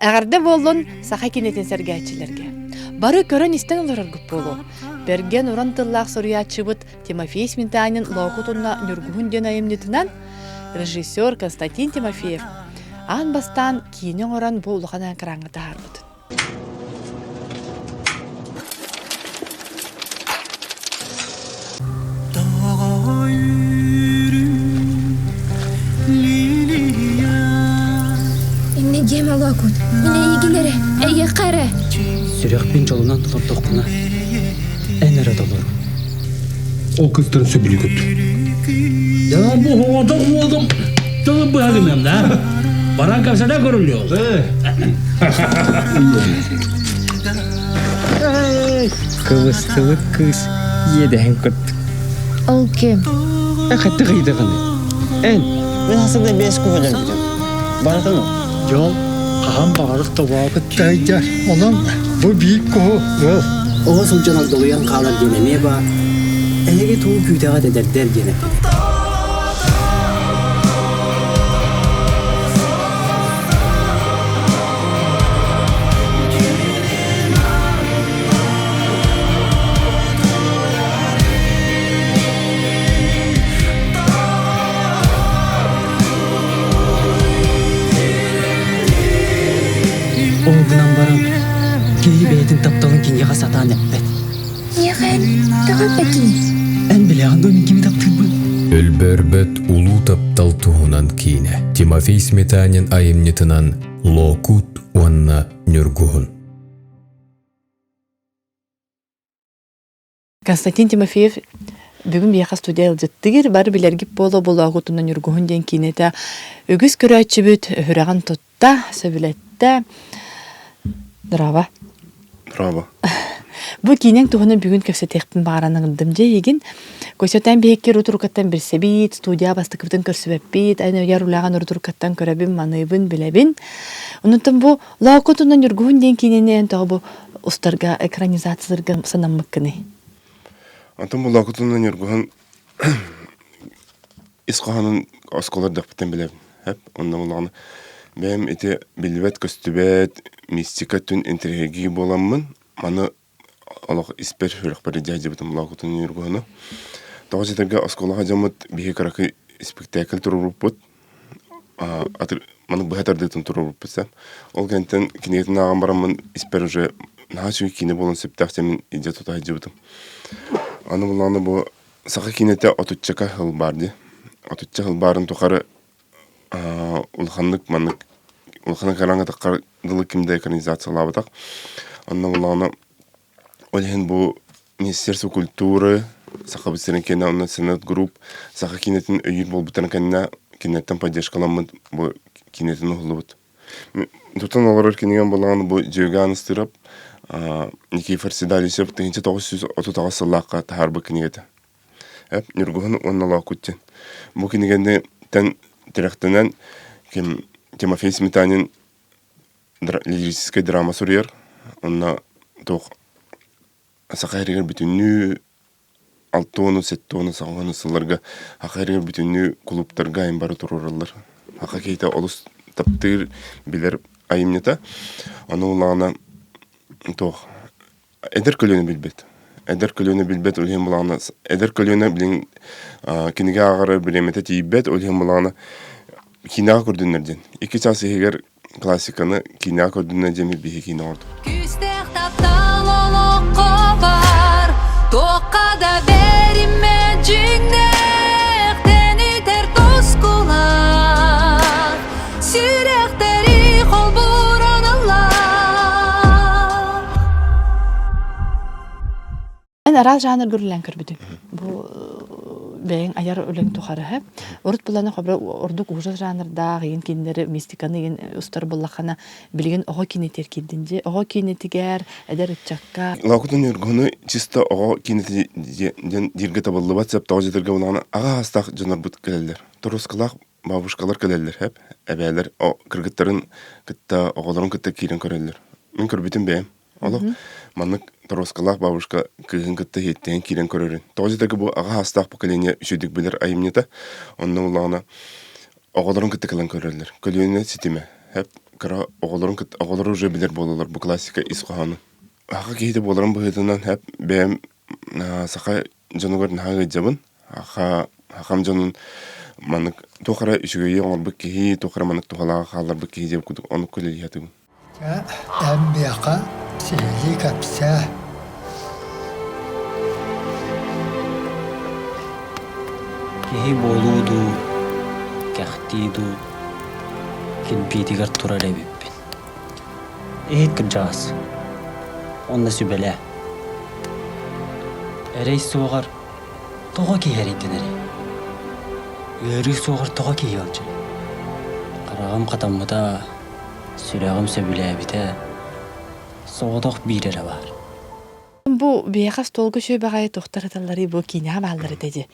Эҕэрдэ буоллун саха киинэтин сэргээччилэргэ. Бары көрөн-истэн олороргут буолуо. Бэргэн уран тыллаах суруйааччыбыт Тимофей Сметанин Лоокут уонна Ньургуһун диэн айымньытынан режиссер Константин Тимофеев аан бастаан киинэ оҥорон бу улахан экраҥҥа таһаарбыт. Иннэ диэмэ Лоокут, мин эйигин эрэ, эйиэхэ эрэ. Сүрэхпин дьолунан толордохпуна, эн эрэ толор. Ол кыстарын сөбүлүүгүт. Я бу оҕото уолум тылы быһа гынан да. Баран касада көрүлүө. Кыбыстыбыт кыыс иэдэһин кырдык. Ол ким? Хатты кыйдыгыны. Эн. Мин хасыда бес күһөлөрбүтүм. Барытын Дьол хаһан баҕарар тобоҕо кыттайдьар. Онон бу биир куһу ыл. Оҕо сылдьан огдолуйан хаалар диэн эмиэ баар. Эһиги туу күүтэҕит эдэрдэр диэн эппит. Ол гынан баран, киһи бэйэтин тапталын киниэхэ сатаан эппэт. Миэхэ эн тоҕо эппэккиний? Эн билэҕин дуо мин кими таптыырбын? Өлбөөрбөт улуу таптал туһунан киинэ Тимофей Сметанин айымньытынан Лоокуут уонна Ньургуһун. Константин Тимофеев бүгүн биһиэхэ студия ыалдьыттыгыр бары билэргит буолуо Болоогутунан Ньургуһун диэн киинэтэ үгүс көрөөччүбүт өһүрэҕин тутта, сөбүлэттэ. Браво. Браво. Бу киинэҥ туһунан бүгүн кэпсэтиэхпин баҕаран ыҥырдым. Дьэ эйигин Көсөтөн биһикки рутурукаттан билсэбит, студия бастакыбытын көрсүбэппит, эн ыйар үлэҕин рутурукаттан көрөбүн, маныыбын, билэбин. Онтон бу Лоокутунан Ньургуһун диэн киинэни эн тоҕо бу устарга экранизацияларга санаммыккыный? Онтон бу Лоокутунан Ньургуһун ис хоһоонун оскуола эрдэхпиттэн билэбин. Эп онно буллаҕына бэйэм ити биллибэт-көстүбэт мистика түн интэриэһиргии буоламмын маны олох испэр сүрэхпэр дьаһдьыбытым Лоокутун Ньургуһуну. Тоҕо ситэргэ оскуолаҕа дьоммут биһи кыракый испиктээкил туруорбуппут. Маны быһа тардыытын туруорбуппут сэ. Ол кэнниттэн кинигэтин ааҕан бараммын испэр уже наһаа үчүгэй киинэ буолан сөптөөх дьэмин илдьэ тута сылдьыбытым. Аны буллаҕына бу саха киинэтэ отуччака сыл баар дии. Отучча сыл баарын тухары улаханнык маннык улахан экраҥҥа дылы ким да экранизациялаабатах. Онно буллаҕына ол иһин бу Министерство культуры Сахабыт сирин киэнэ онно Сенат Group саха киинэтин өйүүр буолбуттарын кэннэ кинилэртэн поддержкаламмыт бу киинэтин уһуллубут. Тутан олорор кинигэм буоллаҕына бу Дьүөгэ Анастырап Никифор Седалищев 1938 сыллаахха таһаарбыт кинигэтэ. Эп Ньургуһун уонна Лоокут диэн. Бу кинигэни тэн тирэхтэнэн ким Тимофей Сметанин лирическэй драма суруйар. Онно туох саха сиригэр бүтүннүү алтыону, сэттиону, саҕаону сылларга саха сиригэр бүтүннүү кулууптарга айан бары туруораллар. Саха киһитэ олус таптыыр, билэр айымньыта. Ону улаҕана туох эдэр көлүөнэ билбэт. Эдэр көлүөнэ билбэт, ол иһин булаҕына эдэр көлүөнэ билин кинигэ ааҕара бириэмэтэ тиийбэт, ол иһин булаҕына киинэҕэ көрдүннэр диэн. Икки чаас иһигэр классиканы киинэҕэ көрдүннэр диэн биһи киинэ оҥордубут. Күүстээх таптал олоххо бар, туохха да бэриммэт дьиҥнээх, тэнитэр тускулаах, сүрэхтэри холбууран ыллаах. Эн араас жанрга үлэлээн көрбүтүҥ. Бу бэйэҥ айар үлэҥ тухары Урут буланы хобро ордук ужас жанрдаах игин кинилэри мистиканы игин устар буллаххана билигин оҕо киинэтигэр киирдин дии. Оҕо киинэтигэр эдэр ыччакка Лоокутун Ньургуһуну чисто оҕо киинэти диэн дииргэ табыллыбат сөп тоҕо дьэтэргэ булаҕына аҕа аастаах дьоннорбут кэлэллэр. Торуоскалаах бабушкалар кэлэллэр хэп эбээлэр кыргыттарын кытта оҕолорун кытта киирэн көрөллөр. Мин көрбүтүм бэйэм. Олох маннык торуоскалаах бабушка кыыһын кытта иһиттээн киирэн көрөрүн. Тоҕо дьэтэргэ бу аҕа аастаах поколение үчүгдүк билэр айымньыта. Онно буллаҕына оҕолорун кытта кэлэн көрөллөр. Көлүөнэ ситимэ. Хэп. кыра оҕолорун кытта оҕолору уже билэр буолалар бу классика ис хоһоону. Саха киһитэ буоларым быһыытынан хэп бэйэм саха дьонугар наһаа ыалдьабын. Саха сахам дьонун маннык туох эрэ үчүгэйи оҥорбут киһи, туох эрэ маннык туһалааҕы хаалларбыт киһи диэн курдук оннук үлэлии сатыыбын. Дьэ, эн миэхэ сиһилии кэпсээ. Киһи буолуу дуу, кэхтии дуу кирбиитигэр турар эбиппин. Иһит кырдьаҕас, уонна сүбэлээ. Эрэй суоҕар тоҕо киһи эрэйдэнэрий? Ыарыы суоҕар тоҕо киһи ыалдьарый? Хараҕым хатаммыта, сүрэҕим сөбүлээбитэ, соҕотох биир эрэ баар. Бу биһиэхэ остуолга үчүгэй баҕайы туохтар ыталларый бу киинэҕэ бааллар этэ дии.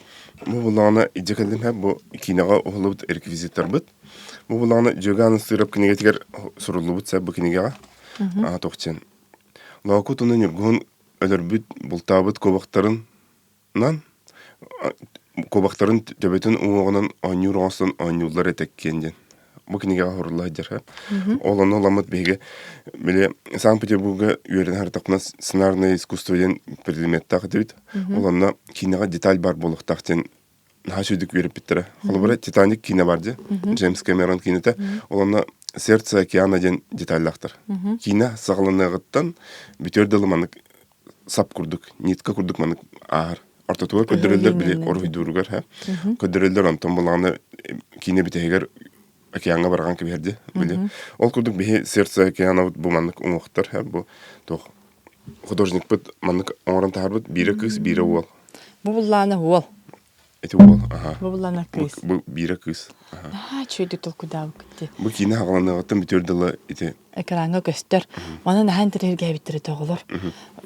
Бу буллаҕына илдьэ кэллим һэ бу киинэҕэ уһуллубут реквизиттарбыт. Бу буллаҕына Дьүөгэ Анастыырап кинигэтигэр суруллубут сэ бу кинигэҕэ. Аа туох диэн. Лоокут уонна Ньургуһун өлөрбүт, бултаабыт куобахтарынан куобахтарын төбөтүн уҥуоҕунан оонньуур оҥостон оонньууллар этэккиэн диэн. Бу кинигэҕэ сурулла сылдьар. Ол онно ыламмыт биһиги били Санкт-Петербурга үөрэнэ сырыттахпына сценарное искусство диэн предметтаах этибит. Ол онно киинэҕэ деталь баар буолуохтаах диэн наһаа үчүгүйдүк үөрэппиттэрэ. Холобура, «Титаник» киинэ бар дии, Джеймс Кэмерон киинэтэ. Ол онно «Сердце океана» диэн деталлаахтар. Киинэ саҕаланыаҕыттан бүтүөр дылы маннык сап курдук, нитка курдук маннык ааһар. Ортотугар көрдөрөллөр били уруһуйдууругар һэ. Көрдөрөллөр онтон булаҕына киинэ бүтэһигэр океаҥҥа барҕан кэбиһэрди били. Ол курдук биһи сердце океана бу маннык уҥуохтар һэ бу туох художникпыт маннык оҥорон таһаарбыт биирэ кыыс, биирэ уол. Бу буллаана уол. Ити уол, аха. Бу буллаана кыыс. Бу биирэ кыыс. Наһаа үчүгэйдик толкуйдаабыккыт дии. Бу киинэ хаҕаланыаҕыттан бүтүөр дылы ити экраҥҥа көстөр. Онон наһаа интэриэһиргээбиттэрэ оҕолор.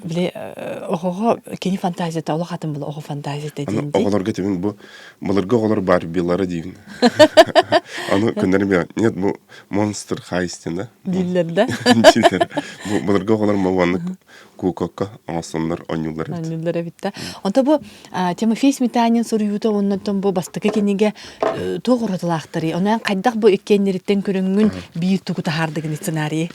Били оҕоҕо кини фантазията олох атын була оҕо фантазията диэн дии. Оҕолорго этибин бу былыргы оҕолор Барбилара диибин. Аны күннэрин билэн, нет бу Монстр Хайстин да? Дииллэр да? Дииллэр. Бу былыргы оҕолор маннык куукакка оҥостоннор оонньууллар эбит. Оонньууллар эбит да. Онто бу Тимофей Сметанин суруйуута оннуттан бу бастакы кинигэ туох уратылаахтарый? Онон хайдах бу иккиэннэриттэн көрөҥҥүн биир тугу таһаардыгын сценарийы?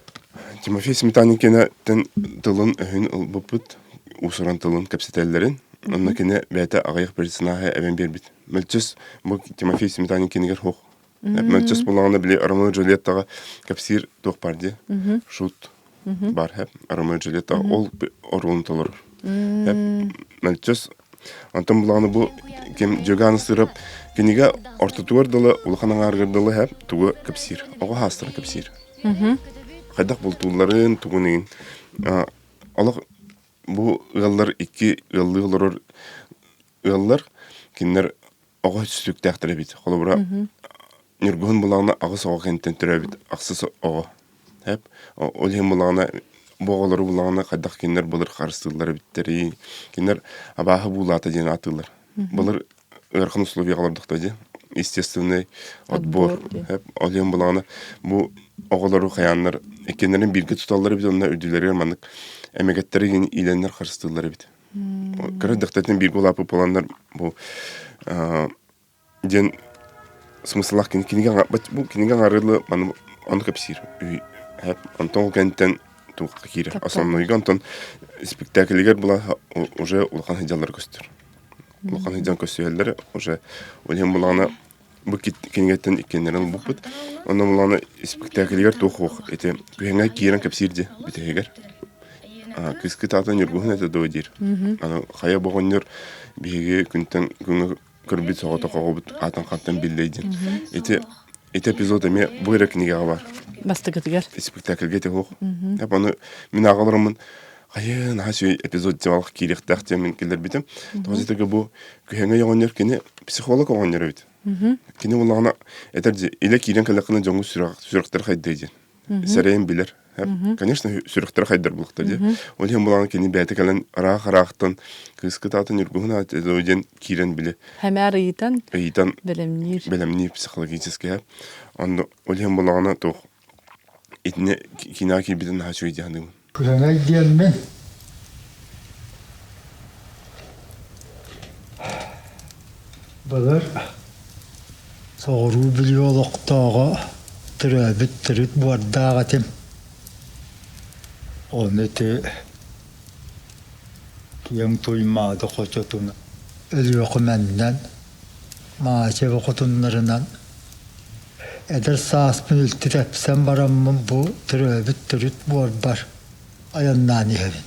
Тимофей Сметанин кинэтин тылын-өһүн ылбыппыт, уус-уран тылын кэпсэтэллэрин. Онно кини бэйэтэ аҕыйах персонажы эбэн биэрбит. Мөлчөс бу Тимофей Сметанин кинигэр суох. Мөлчөс буллаҕына били Ромео Джульеттаҕа кэпсиир туох бар дии. Шут бар хэп Ромео Джульетта ол оруолун толорор. Хэп мөлчөс онтон буллаҕына бу ким Дьөган Сырып кинигэ ортотугар дылы улахан аҥаарыгар дылы хэп тугу кэпсиир. Оҕо хаастарын кэпсиир. Хайдах бултуулларын тугун иин олох бу ыаллар икки ыаллыы олорор ыаллар кинилэр оҕо сүтүктээхтэр эбит. Холобура, Ньургуһун булаҕына аҕыс оҕо кэнниттэн төрөөбүт ахсыс оҕо. Эп ол иһин булаҕына бу оҕолору булаҕына хайдах кинилэр былыр харыстыыллар эбиттэрий? Кинилэр абааһы буулаата диэн ааттыыллар. Былыр ыарахан условияҕа олордохто дии. Естественный отбор. Эп ол иһин булаҕына бу оҕолору хайааннар иккиэннэрин бииргэ туталлар эбит уонна үрдүлэригэр маннык эмэгэттэри иилэннэр харыстыыллар эбит. Кыра дьахтартан бииргэ улааппыт буоланнар бу диэн смысллаах кинигэ бу кинигэ аҥаарылы маны ону кэпсиир онтон ол кэнниттэн туохха киирэр основнойга онтон спектаклигэр була уже улахан сыдьаллар көстөр улахан сыдьан көстүһэллэр уже ол иһин булаҕына бу кинигэттэн иккиэннэрин ылбыппыт онно булаҕына испэктээкилигэр туох уох ити күһэҥҥэ киирэн кэпсиир дии бүтэһигэр кыыскыт аата Ньургуһун этэ дуо диир аны хайа боҕонньор биһиги күнтэн күҥҥэ көрбүт соҕотох оҕобут аатын хантан биллэй диэн ити ити эпизод эмиэ бу эрэ кинигэҕэ баар бастакытыгар испэктээкилгэ ити суох ону мин аҕаларыммын хайа наһаа үчүгэй эпизод дьавалах киириэхтээх диэн мин киллэрбитим тоҕо диэтэгэ бу күһэҥэй оҕонньор кини психолог оҕонньор эбит. Кини буоллаҕына этэр дьи илэ киирэн кэллэххинэ дьоҥҥо сүрэхтэрэ хайдыа диэн. Сэрэйэн билэр. Конечно, сүрэхтэрэ хайдар буолуохта дии. Ол иһин буоллаҕына кини бэйэтэ кэлэн ыраах-ыраахтан кыыскыт аатын Ньургуһун аата диэн киирэн били Хэмээр ыйытан ыйытан бэлэмниир. Бэлэмниир психологически. Онно ол иһин буоллаҕына туох итини киинэҕэ киирбитин наһаа үчүгэй дии саныыбын. Күһэҥэй диэммин Былыр соҕуруу Бүлүү олохтооҕо. Төрөөбүт төрүт буордаах этим. Ону ити киэҥ Туймаада хочотун Өлүөхүмэннэн, Маачева хотуннарынан эдэр сааспын үлтү тэпсэн бараммын бу төрөөбүт төрүт буорбар айаннаан иһэбин.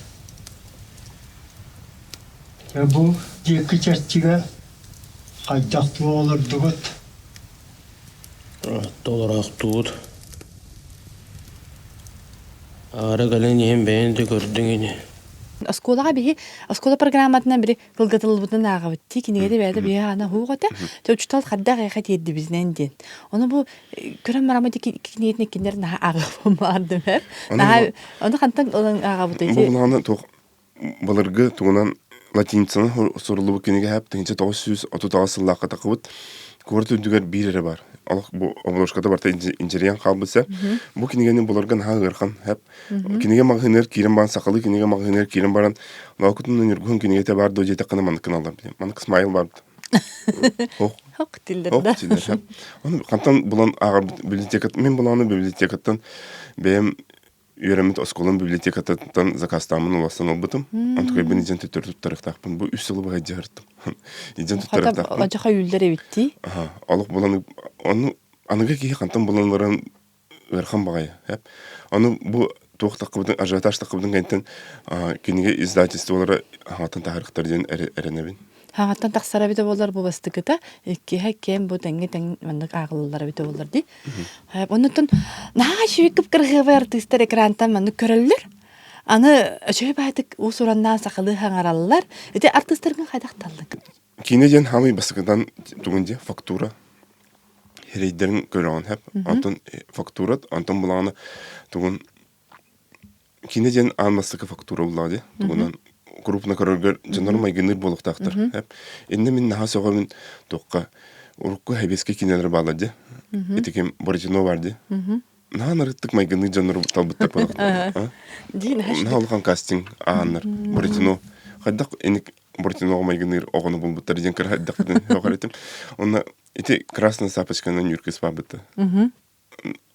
Дьэ бу диэки чэрчигэ хайдах туох олордугут? Толороохтуут. Аара кэлэн иһэн бэйэҥ да көрдүҥ ини. Оскуолаҕа биһи оскуола программатынан били кылгатыллыбытын ааҕабыт дии кинигэтэ бэйэтэ биһи аана уһуох этэ те учутал хайдах эйиэхэ тиэрдибитинэн диэн ону бу көрөн бараммыт кинигэтин иккиннэр наһаа ааҕабым баардым наһаа ону хантан ылан ааҕабыт Бу булааны туох былыргы тугунан латиницанан суруллубут кинигэ хэп 1938 сыллаахха тахыбыт куорат үрдүгэр биир эрэ бар. Олох бу обложката барта инженериян хаалбыт Бу кинигэни буларга наһаа ыарахан хэп. Кинигэ маҕаһыыныгар киирэн баран сахалыы кинигэ маҕаһыыныгар киирэн баран Лоокутунан Ньургуһун кинигэтэ баар дуо диэтэххинэ манныккын аллар Маннык смайл бар Хох. Хох тиллэр да. Оны хантан булан ааҕар библиотекат мин булааны библиотекаттан бэйэм үөрэммит оскуолам библиотекатыттан заказтааммын уластан ылбытым. Онтукайбын идьэн төттөрү туттарыахтаахпын. Бу үс сылы быһа дьаһартым. Идьэн туттарыахтаахпын. Хата үллэр эбиттии. Аха, олох булан ону аныгы киһи хантан булан баран ыарахан баҕайы. Ону бу туох таххыбытын ажиотаж таххыбытын кэнниттэн кинигэ издательстволара хаҥаттан таһаарыахтар диэн эрэнэбин. Хаҥаттан тахсара эбитэ буоллар бу бастакыта, иккиһэ кэм бу тэҥҥэ тэҥ маннык ааҕыллара эбитэ буоллар дии. Оннуттан наһаа үчүгэй кып-кырыһыабай артыыстар экрантан маннык көрөллөр. Аны үчүгэй баайтык уус-ураннаан сахалыы хаҥараллар. Ити артыыстаргын хайдах таллыҥ? Киинэ диэн хаамый бастакытан тугун диэ фактура Эрэйдэрин көрөҕүн хэп. Онтон фактурат, онтон булаҕына тугун киинэ диэн аан бастакы фактура буллаҕа дии. Тугунан крупно көрөргөр дьоннор майгынныыр буолуохтаахтар. Хэп. Иннэ мин наһаа сөҕөбүн туохха урукку сэбиэскэй киинэлэр бааллар дии. Ити ким Бородино бар дии. Наһаа нарыттык майгынныыр дьоннору талбыттар буолуохтаах. Наһаа улахан кастинг ааннар. Бородино. Хайдах иник Бородиноҕа майгынныыр оҕону булбуттар диэн кыра эрдэхпитин сөҕөр этим. Онно Ити красная сапочканан Ньүркүс баабыта.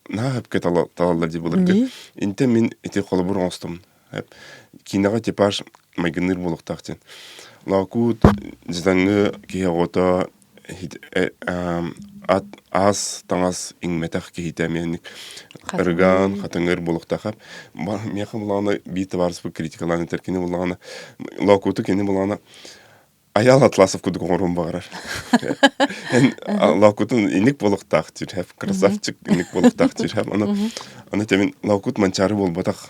Наһаа хөпкө талаллар дии былыргы. Интэ мин ити холобур оҥостом. Киинэҕэ типаж майгынныыр буолуохтаах диэн. Лоокуут дьадаҥы киһи оҕото ат аас таҥас иҥмэтэх киһитэ эмиэ ырыгаан хатыҥыр буолуохтаах. Миэхэ булаҕына биир табаарыспыт критикалаан этэр кини булаҕына Лоокууту кини булаҕына Айаал Атласов курдук оҥоруон баҕарар. Эн лаукутун иник буолуохтаах диир, красавчик иник буолуохтаах диир. Аны аны темин лаукут манчаары буолбатах.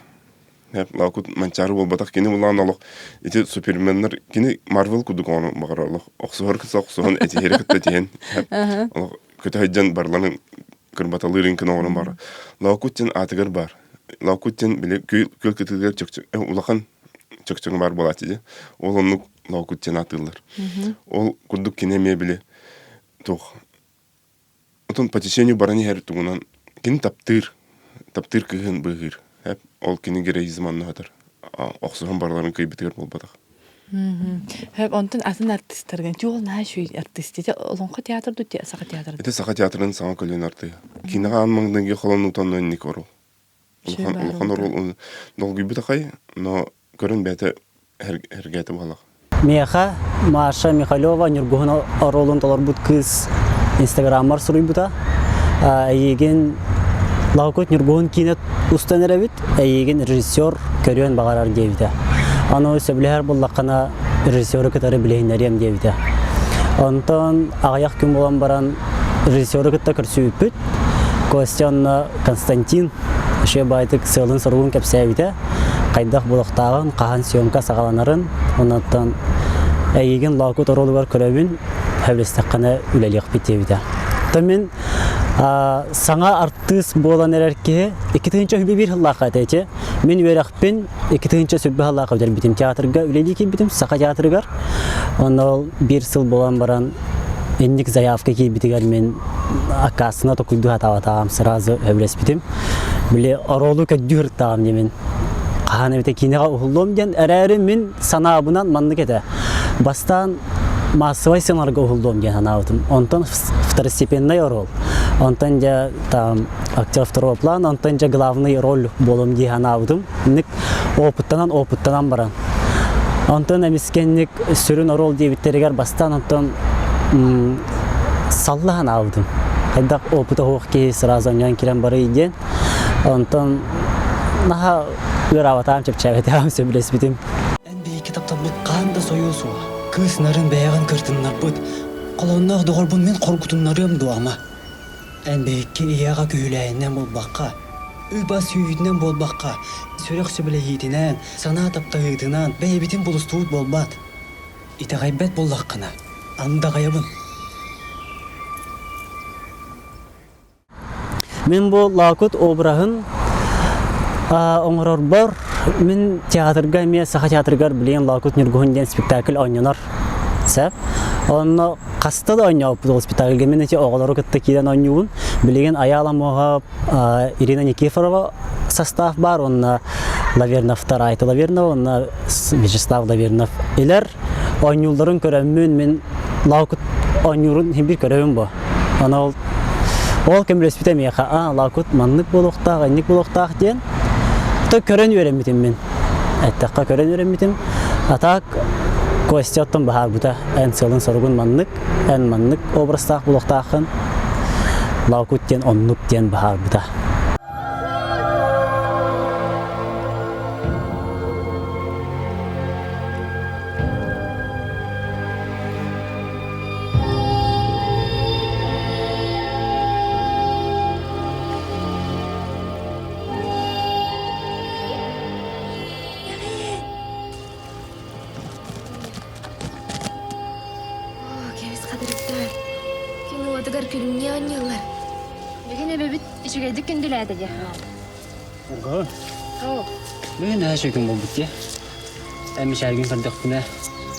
Лаукут манчаары буолбатах. Кини булаан олох ити суперменнар кини Марвел курдук оҥоруон баҕарар олох охсуһар кытта охсуһан этиһэри кытта этиһэн олох көтө сылдьан барыларын кырбаталыыр кын оҥорон баҕарар. Лаукут диэн аатыгар баар. Лаукут диэн били күөл кытыытыгар улахан чөкчөҥө баар буолааччы дии. Ол оннук Лоокут диэн ааттыыллар. Ол курдук кини эмиэ били туох отон по течению баран иһэр тугунан кини таптыыр таптыыр кыыһын быыһыыр ол кини героизм онно сытар охсуһан барыларын кыйбытыгар буолбатах Хөп, онтон атын артыыстаргын чуол наһаа үчүгэй артыыс ити Олоҥхо театр дуу Саха театрын ити Саха театрын саҥа көлүөнэ артыыһа киинэҕэ аан маҥнайгы холонуутан инник оруол улахан улахан оруол долгуйбут ахай но көрөн бэйэтэ эргээтэ буоллах. Миэхэ Маша Михалева Ньургуһун оруолун толорбут кыыс Инстаграммар суруйбута. Эйигин Лаокут Ньургуһун киинэ устан эрэбит, эйигин режиссер көрүөн баҕарар диэбитэ. Аны сөбүлэһэр буллаххына режиссеру кытары билиһиннэриэм диэбитэ. Онтон аҕыйах күн буолан баран режиссеру кытта көрсүбүппүт. Костя онно Константин үчүгэй баайтык сыалын-соругун кэпсээбитэ. Хайдах буолуохтааҕын, хаһан съемка саҕаланарын, оннуттан эйигин Лоокут оруолугар көрөбүн, сөбүлэстэххинэ үлэлиэхпит диэбитэ. Оттон мин саҥа артыыс буолан эрэр киһи 2021 сыллаахха этэ ити. Мин үөрэхпин 2001 сыллаахха бүтэрбитим. Театрга үлэлии киирбитим, Саха театрыгар. Онно ол биир сыл буолан баран инник заявка киирбитигэр мин аккаастана токуйдуу сатаабатаҕым, сразу сөбүлэспитим. Били оруолу көрдүү сырыттаҕым дии мин. Хаһан эбитэ киинэҕэ уһуллуом диэн эрээри мин санаабынан маннык этэ. Бастаан массовай сценаларга уһуллуом диэн санаабытым. Онтон второстепенный оруол. Онтон дьэ там актер второго плана, онтон дьэ главный роль буолуом дии санаабытым. Инник опыттанан опыттанан баран. Онтон эмискэнник сүрүн оруол диэбиттэригэр бастаан онтон салла санаабытым. Хайдах опыта суох киһи сразу онньоон кирэн барый диэн. Онтон наһаа ыараабатаам, чэпчээбэтээм, сөбүлэспитим. Эн биһикки тапталбыт хаан да сойуо суоҕа. Кыыс нарын бэйэҕин кыртыннарбыт, холоонноох доҕорбун мин хоргутуннарыам дуо, ама? Эн биһикки ийэҕэ күһүлээһиннэн буолбакка, үп-ас сүүйүүтүнэн буолбакка, сүрэх сөбүлэһиитинэн, санаа таптаһыытынан бэйэбитин булустубут буолбаат? Итэҕэйбэт буоллаххына, андаҕайабын. Мин бу Лаакут обраһын оҥорорбор мин театрга эмиэ Саха театрыгар билигин Лаакут Ньургуһун диэн спектакль оонньонор сөп. Онно хаста да оонньообуппут ол спектакльга мин ити оҕолору кытта киирэн оонньуубун. Билигин Айаал Амоһа Ирина Никифорова состав баар уонна Лаверновтар Айта Лавернова уонна Вячеслав Лавернов илэр оонньуулларын көрөммүн мин Лаакут оонньуурун иһин бир көрөбүн бу. Аны ол ол көмөлөспүтэ миэхэ аа Лаакут маннык буолуохтаах, инник буолуохтаах диэн то көрөн үөрэммитим мин. Эттэххэ көрөн үөрэммитим. А так Костя оттон баһаарбыта эн сыалын-соругун маннык, эн маннык образтаах буолуохтааххын. Лаакут диэн оннук диэн баһаарбыта. Кэбис хатырыктаар. Күн уотугар күлүмнүү оонньууллар. Бүгүн эбэбит үчүгэйдик күндүлээтэ дии. Ого. Бүгүн наһаа үчүгэй күн буолбут дии. Эн мичээргин көрдөхпүнэ,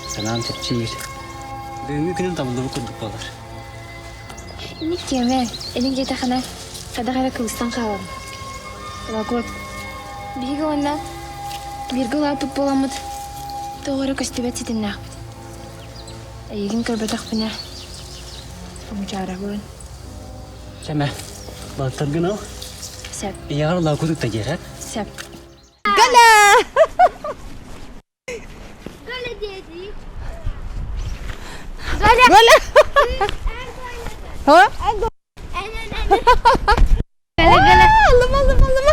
санаам чэпчиир. Бүгүҥҥү күнүм табыллыбыт курдук буолар. Инник диэмэ, илин диэтэххинэ, хайдах эрэ кыбыстан хаалабын. Логот, биһиги уонна бииргэ улааппыт буоламмыт, тоҕо эрэ көстүбэт ситимнээхпит. Эйигин көрбөтөхпүнэ, мучаарабын. Сэмэ, балыктаргын ыл. Сөп. Ийэҕэр лаакутук да диэхэ. Сөп. Галя! Галя диэди. Галя! Галя! Ха? Галя, Галя. Алым, алым, алым.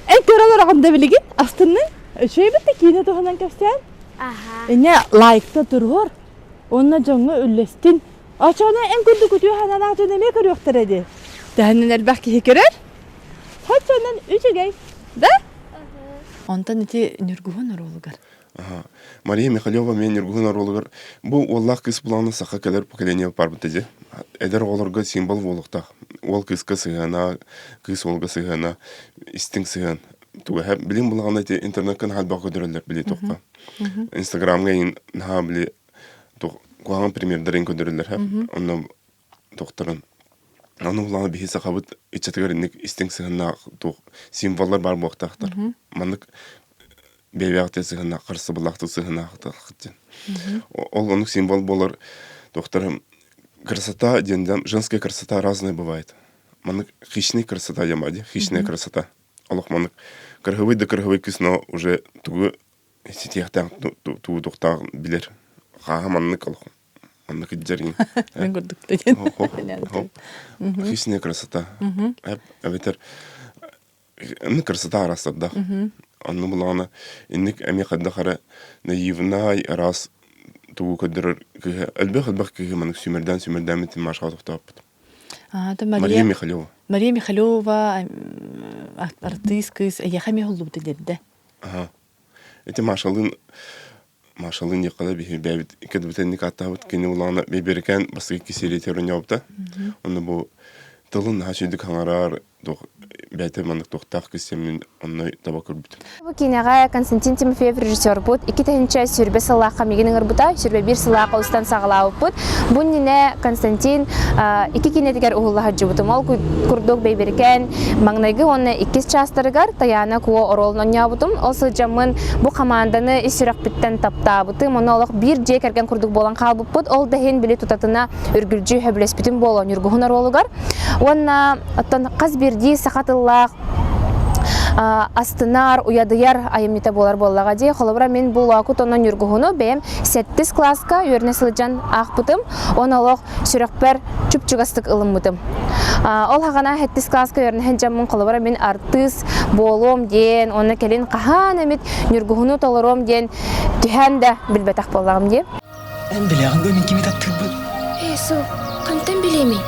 Эн көрө олороҕун да билигин астынныҥ? Үчүгэй да киинэ туһунан кэпсээн. Инньэ лайкта туруор. Уонна дьоҥҥо үллэстин. Оччоҕуна эн курдук үтүө санаалаах дьон эмиэ көрүөхтэрэ дии. Төһөннөн элбэх киһи көрөр? Оччонон үчүгэй. Да? Онтон ити Ньургуһун оруолугар. Мария Михалева мен Ньургуһун оруолугар бу уоллаах кыыс булааны саха кэлэр поколение барбыта дии. Эдэр оҕолорго символ буолуохтаах. Уол кыыска сыһыана, кыыс уолга сыһыана, истиҥ сыһыан. Туга билим булаҕына ити интернекка наһаа элбэх көрдөрөллөр били туохха. Инстаграмҥа иин наһаа били куһаҕан примердарын көрдөрөллөр онно туохтарын ону булаҕына биһи сахабыт иччатыгар инник истиҥ сыһыннаах туох символлар баар буолуохтаахтар. Маннык бэйбээхтик сыһыннаах харыстабыллаахтык сыһыннаахтаах диэн. Ол оннук символ буолар туохтарым красота диэн женская красота разная бывает. Маннык хищная красота диэн баар дии хищная красота. Олох маннык кырыһыбый да кырыһыбый кыыс но уже тугу ситиэхтээх тугу туохтаах билэр. Хааһа маннык олох маннык илдьэрин. Мин курдук диэн. Хищная красота. Эбэтэр Инник красота араастардаах. Онно булаҕына инник эмиэ хайдах эрэ наивнай араас тугу көрдөрөр кыыһа элбэх-элбэх кыыһы маннык сүүмэрдээн сүүмэрдээммит Машаҕа тохтооппут. Мария, Мария Михалева. Мария Михалева артыыс кыыс эйиэхэ эмиэ уһуллубута диэрдэ. Аха. Ити Машалыын Машалыын диэххэ биһи бэйэбит кэдбитэнник ааттаабыт кини улаана бэйбэрикээн бастакы серия оонньообута. Онно бу тылын наһаа үчүгэйдик хаҥарар, туох бэйэтэ маннык туохтаах кыыс мин онно таба көрбүтүм. Бу киинэҕэ Константин Тимофеев режиссербут 2020 сыллаахха миигин ыҥырбыта, 21 сыллаахха устан саҕалаабыппыт. Бу иннинэ Константин икки киинэтигэр уһулла сылдьыбытым. Ол курдук Бэйбэрикээн маҥнайгы уонна иккис чаастарыгар Тайаана Куо оруолун оонньообутум. Ол сылдьаммын бу хамаанданы ис сүрэхпиттэн таптаабытым. Онно олох биир дьиэ кэргэн курдук буолан хаалбыппыт. Ол да иһин били тутатына үргүлдьү сөбүлэспитим буолуо Ньургуһун оруолугар. Уонна оттон хас биирдии саха тыллаах астынар, уйадыйар айымньыта буолар буоллаҕа дии. Холобура, мин бу Лоокут онно Ньургуһуну бэйэм сэттис кылааска үөрэнэ сылдьан аахпытым. Уонна олох сүрэхпэр чуп-чугастык ылыммытым. Ол хаҕана сэттис кылааска үөрэнэ сылдьаммын, холобура, мин артыыс буолуом диэн, уонна кэлин хаһан эмит Ньургуһуну толоруом диэн түһээн да билбэтэх буоллаҕым дии. Эн билэҕин дуо мин кими таптыырбын? Ээ, суох, хантан билиэмий?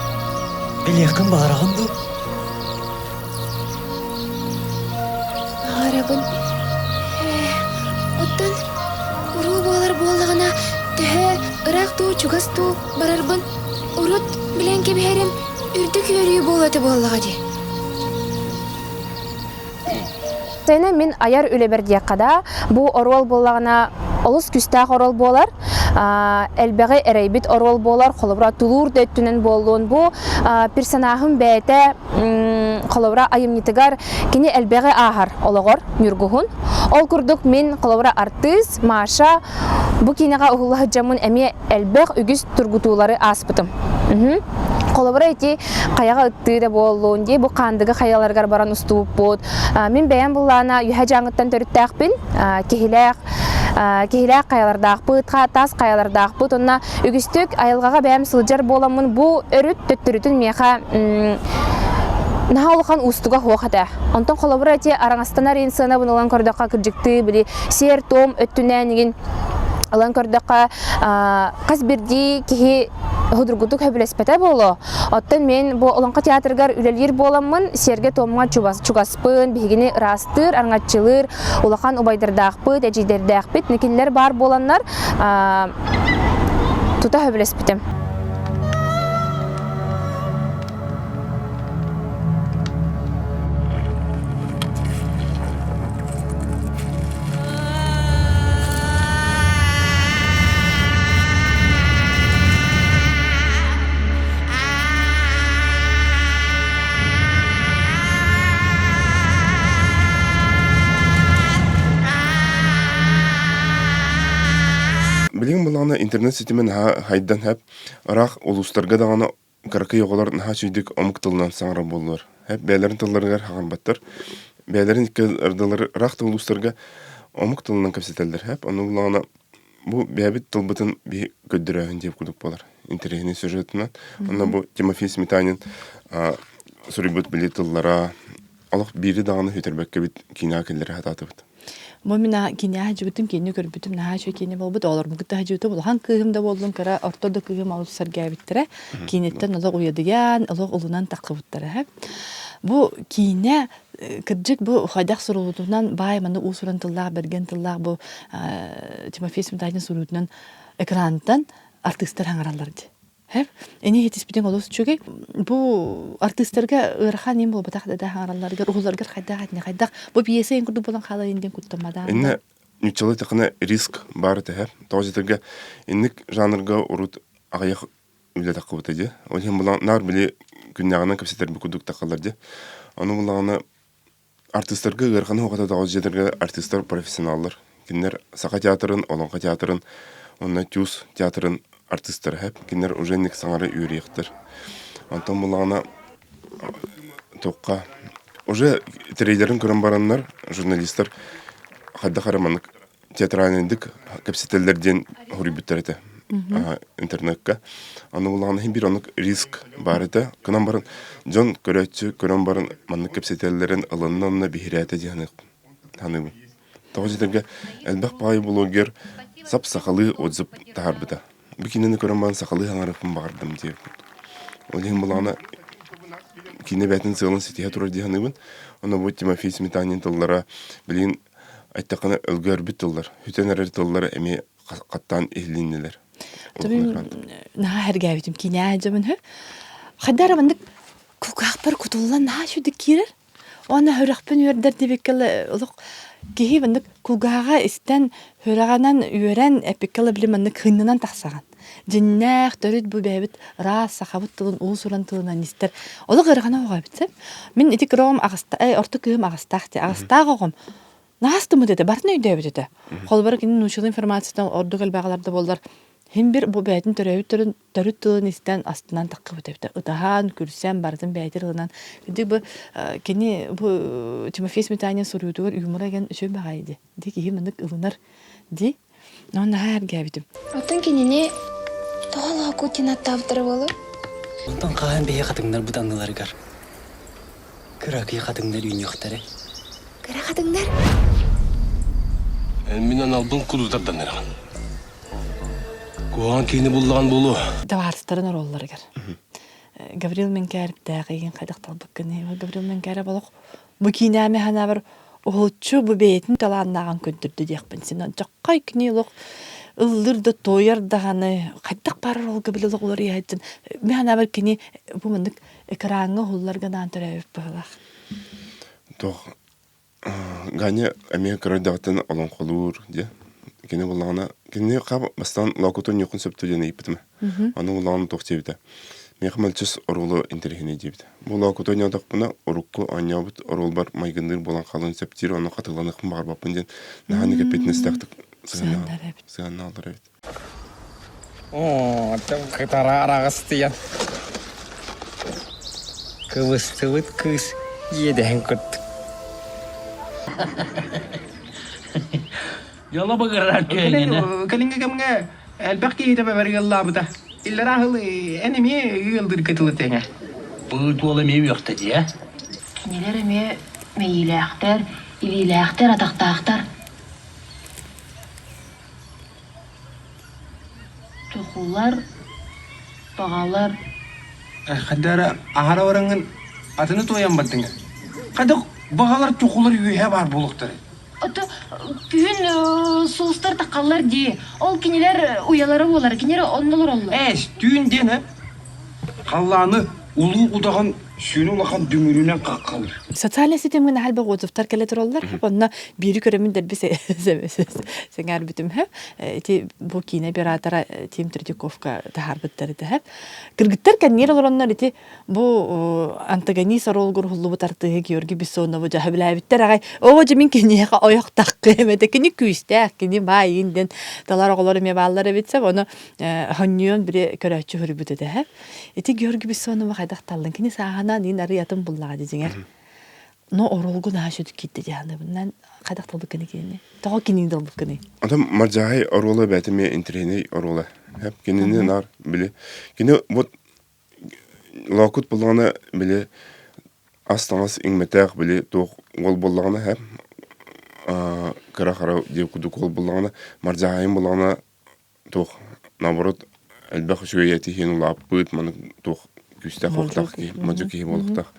Билиэххин баҕараҕын дуо? Баҕарабын. Ээ, оттон уруу буолар буоллаҕына, төһө ыраах дуу, чугас дуу барарбын урут билэн кэбиһэрим үрдүк үөрүү буолуо этэ буоллаҕа дии. Сцена мин айар үлэбэр диэххэ да, бу оруол буоллаҕына олус күүстээх оруол буолар, элбэҕи эрэйбит оруол буолар, холобура тулуур да өттүнэн буоллун. Бу персонаһым бэйэтэ холобура айымньытыгар кини элбэҕи ааһар олоҕор Ньургуһун. Ол курдук мин холобура артыыс Маша бу киинэҕэ уһулла сылдьаммын эмиэ элбэх үгүс тургутуулары ааспытым. Холобура ити хайаҕа ыттыы да буоллун дии бу Хаандыга хайаларыгар баран устубуппут. Мин бэйэм буллаана Үһэ Дьааҥыттан төрүттээхпин. Киһилээх киһилээх хайалардаахпыт, таас хайалардаахпыт. Онно үгүстүк айылҕаҕа бэйэм сылдьар буоламмын бу өрүт төттөрүтүн миэхэ наһаа улахан уустуга суох этэ. Онтон холобура ити араҥастанар иин сыанабын ылан көрдөххө кырдьыктыы били сиэр-туом өттүнэн игин ылан көрдөххө хас биирдии киһи судургутук сөбүлэспэтэ буолуо. Оттон мин бу Олоҥхо театрыгар үлэлиир буоламмын, сиэргэ-туомҥа чугаспын, биһигини ыраастыыр, араҥаччылыыр улахан убайдардаахпыт, эдьиийдэрдээхпит, кинилэр баар буоланнар тута сөбүлэспитим. Билигин буллаҕына интернет ситимин хайдан хэп ыраах улуустарга даҕаны Кыракый оҕолор наһаа үчүгэйдик омук тылынан саҥарар буоллулар. Бэйэлэрин тылларыгар хаҕарбаттар. Бэйэлэрин икки ардылары ыраах да улуустарга омук тылынан кэпсэтэллэр. Һэп ону буллаҕына бу бэйэбит тылбытын биһи көрдөрөөһүн диэбит курдук буолар. Интэриэһинэй сюжетынан. Онно бу Тимофей Сметанин суруйбут били тыллара олох биири даҕаны сүтэрбэккэбит киинэҕэ киллэрэ сатаатыбыт. Бу мин киниэхэ дьыбытым, кинини көрбүтүм, наһаа үчүгэй киинэ буолбут. Оҕолорбун кытта сылдьыбытым. Улахан кыыһым да буоллун, кыра орто да кыыһым олус сэргээбиттэрэ. Киинэттэн олох уйадыйан, олох улунан таххыбыттара. Бу киинэ кырдьык бу хайдах суруллубутунан баай маннык уус-уран тыллаах, бэргэн тыллаах бу Тимофей Сметанин суруйуутунан экрантан артыыстар хаҥараллар дии. Һэп, ини иһитиспитиҥ олус үчүгэй. Бу артыыстарга ыарахан иин буолбатах да хаҥаралларыгар, уһуларгар хайдах этини хайдах бу пьеса иин курдук буолан хаалар диэн куттаммадаан. Иннэ нуччалыы тахына риск баар этэ. Тоҕо дьэтэргэ инник жанрга урут аҕыйах үлэ таххыбыта дии. Ол иһин булан наар били күннээҕинэн кэпсэтэрбит курдук таххаллар дии. Ону буллаҕына Артыыстарга ыараханы уһата тоҕус дьиэлэргэ артыыстар профессионаллар. Кинилэр Саха театрын, Олоҥхо театрын уонна ТЮЗ театрын артыыстара һэп. Кинилэр уже инник саҥара үөрүйэхтэр. Онтон буллаҕына туохха уже трейлерин көрөн бараннар журналистар хайдах эрэ маннык театральныйдык кэпсэтэллэр диэн хоруйбуттар этэ интернекка. Аны булаҕына иһин биир оннук риск баар этэ. Кынан баран дьон көрөөччү көрөн баран маннык кэпсэтэллэрин ылынна онно биһирээтэ дии саныыбын. Тоҕо дьэтэргэ элбэх баҕайы блогер сап-сахалыы отзыв таһаарбыта. Бу киинэни көрөн баран сахалыы хаҥарыахпын баҕардым диэбит. Ол иһин булаҕына киинэ бэйэтин сыалын ситиһэ турар дии саныыбын. Онно бу Тимофей Сметанин тыллара билигин Айтаххына өлгөөрбүт тыллар, сүтэн эрэр тыллар эмиэ хаттаан иһилиннилэр. Наһаа сэргээбитим киинэ дьабын хө. Хайдара маннык кулгаахпар кутуллан наһаа үчүгдүк киирэр. Уонна сүрэхпин үөрдэр диэбиккэ олох киһи маннык кулгааҕа истэн, сүрэҕинэн үөрэн эппиккэ били маннык кыыннанан тахсаҕын. Дьиннээх, төрүт бу бэйэбит ыраас сахабыт тылын уус-уран тылынан истэр олох ыарахана оҕо эбит сөп. Мин ити кыра оҕом аҕыста орто кыыһым аҕыстаах дии. Аҕыстаах оҕом наһаа астыммыт этэ, барытын өйдөөбүт этэ. Холобура кини научнай информацияттан ордук элбэҕи да буоллар, син бир бу бэйэтин төрөөбүт төрүн төрүт тылын истэн астынан таххыбыт эбит. Ытаһан, күлсэн, барытын бэйэтин ылынан. Ити бу кини бу Тимофей Сметанин суруйуутугар юмора ген үчүгэй баҕайы дии. Ди киһи маннык ылынар дии. Но наһаа эргээбитим. Оттон кинини тоҕо Лоокутин аттаабыттара буолуой? Онтон хаһан биһи хатыҥнарбыт анныларыгар кыракый хатыҥнар үүнүөхтэрэ. Кыра хатыҥнар? Эн мин аналбын кудутардан эрэҕин. Куһаҕан киһини буллаҕын буолуо. Табаарыстарын оруолларыгар. Гаврил Менкээриптээх эйигин хайдах талбыккыный? Гаврил Менкээреп олох бу киинэми санаабар уһулуччу бу бэйэтин талааннааҕын көрдөрдө диэхпин син дьоххой кини олох ыллыр да туойар даҕаны хайдах баар оруолга били олох уларыйа сылдьан мин санаабар кини бу маннык экраҥҥа уһулларга анаан төрөөбүт быһыылаах. Туох Ганя эмиэ кыра эрдэҕиттэн олоҥхолуур дьэ. Кини буоллаҕына, кинини хап бастаан Лоокутун ньуохун сөптүү диэн ыйыппытым. Аны буоллаҕына туох диэбитэ. Миэхэ мэлдьи оруолу интэриэһинэй диэбитэ. Бу Лоокуту оонньоотохпуна, урукку оонньообут оруолбар майгынныыр буолан хаалыан сөп диир, ону хатыланыахпын баҕарбаппын диэн наһаа эппиэтинэстээхтик сыһыаннааллар эбит. Оо, кытара араҕастыйан кыбыстыбыт кыыс иэдэһин курдук. Дьоло быгырар күөҥҥүнэ. Кэлиҥҥи кэмҥэ элбэх киһи төбөбөр ыаллаабыта. Иллэрээ сыл эн эмиэ ыалдырга тылы тэҥэ. Быыт уол эмиэ үөхтэ дии, ээ? Кинилэр эмиэ мэйиилээхтэр, илиилээхтэр, атахтаахтар. Чохулар, баҕалар Хайда эрэ аһара бараҥҥын атыны туойан бардыҥ Хайдах баҕалар чохулар үөһэ баар буолуохтарай? Ото күһүн сулустар таххаллар дии. Ол кинилэр уйалара буолар, кинилэр онно олороллор. Ээс, түүн диэн э? Халлааны улуу удаҕан сүнү улахан дүҥүрүнэн хаххалыыр. Социальнай ситимҥэ наһаа элбэх отзывтар кэлэ тураллар. Онно биири көрөмүн дэлби сэҥээрбитим. Ити бу киинэ оператора Тим Третьяковка таһаарбыттар этэ. Кыргыттар кэнниэр олороннор ити бу антагонист оруолугар уһуллубут артыыһы Георгий Бессонову дьаһа билээбиттэр аҕай. Оо, дьэ мин киниэхэ ойох таххыам этэ. Кини күүстээх, кини баайын диэн талар оҕолор эмиэ бааллар эбит сөп. Ону хонньуйан били көрөөччү суруйбут этэ. Ити Георгий Бессонова хайдах таллын? Кини сааһынан иин арый атын буллаҕа дьиҥэр. Но оруолгу наһаа сүдү киирдэ дьаһаныбынан хайдах талбыккыный кинини? Тоҕо кинини талбыккыный? Атын Мардьаай оруола бэйэтэ эмиэ интэриэһинэй оруола. Кинини наар били кини вот лоокут буллаҕына били ас-таҥас иҥмэтэх били туох уол буоллаҕына һэ кыра-хара диэ курдук уол буллаҕына Мардьаайым буллаҕына туох наоборот элбэх үчүгэй этиһиэн улааппыт маны туох күүстээх уохтаах киһи модьу киһи буолуохтаах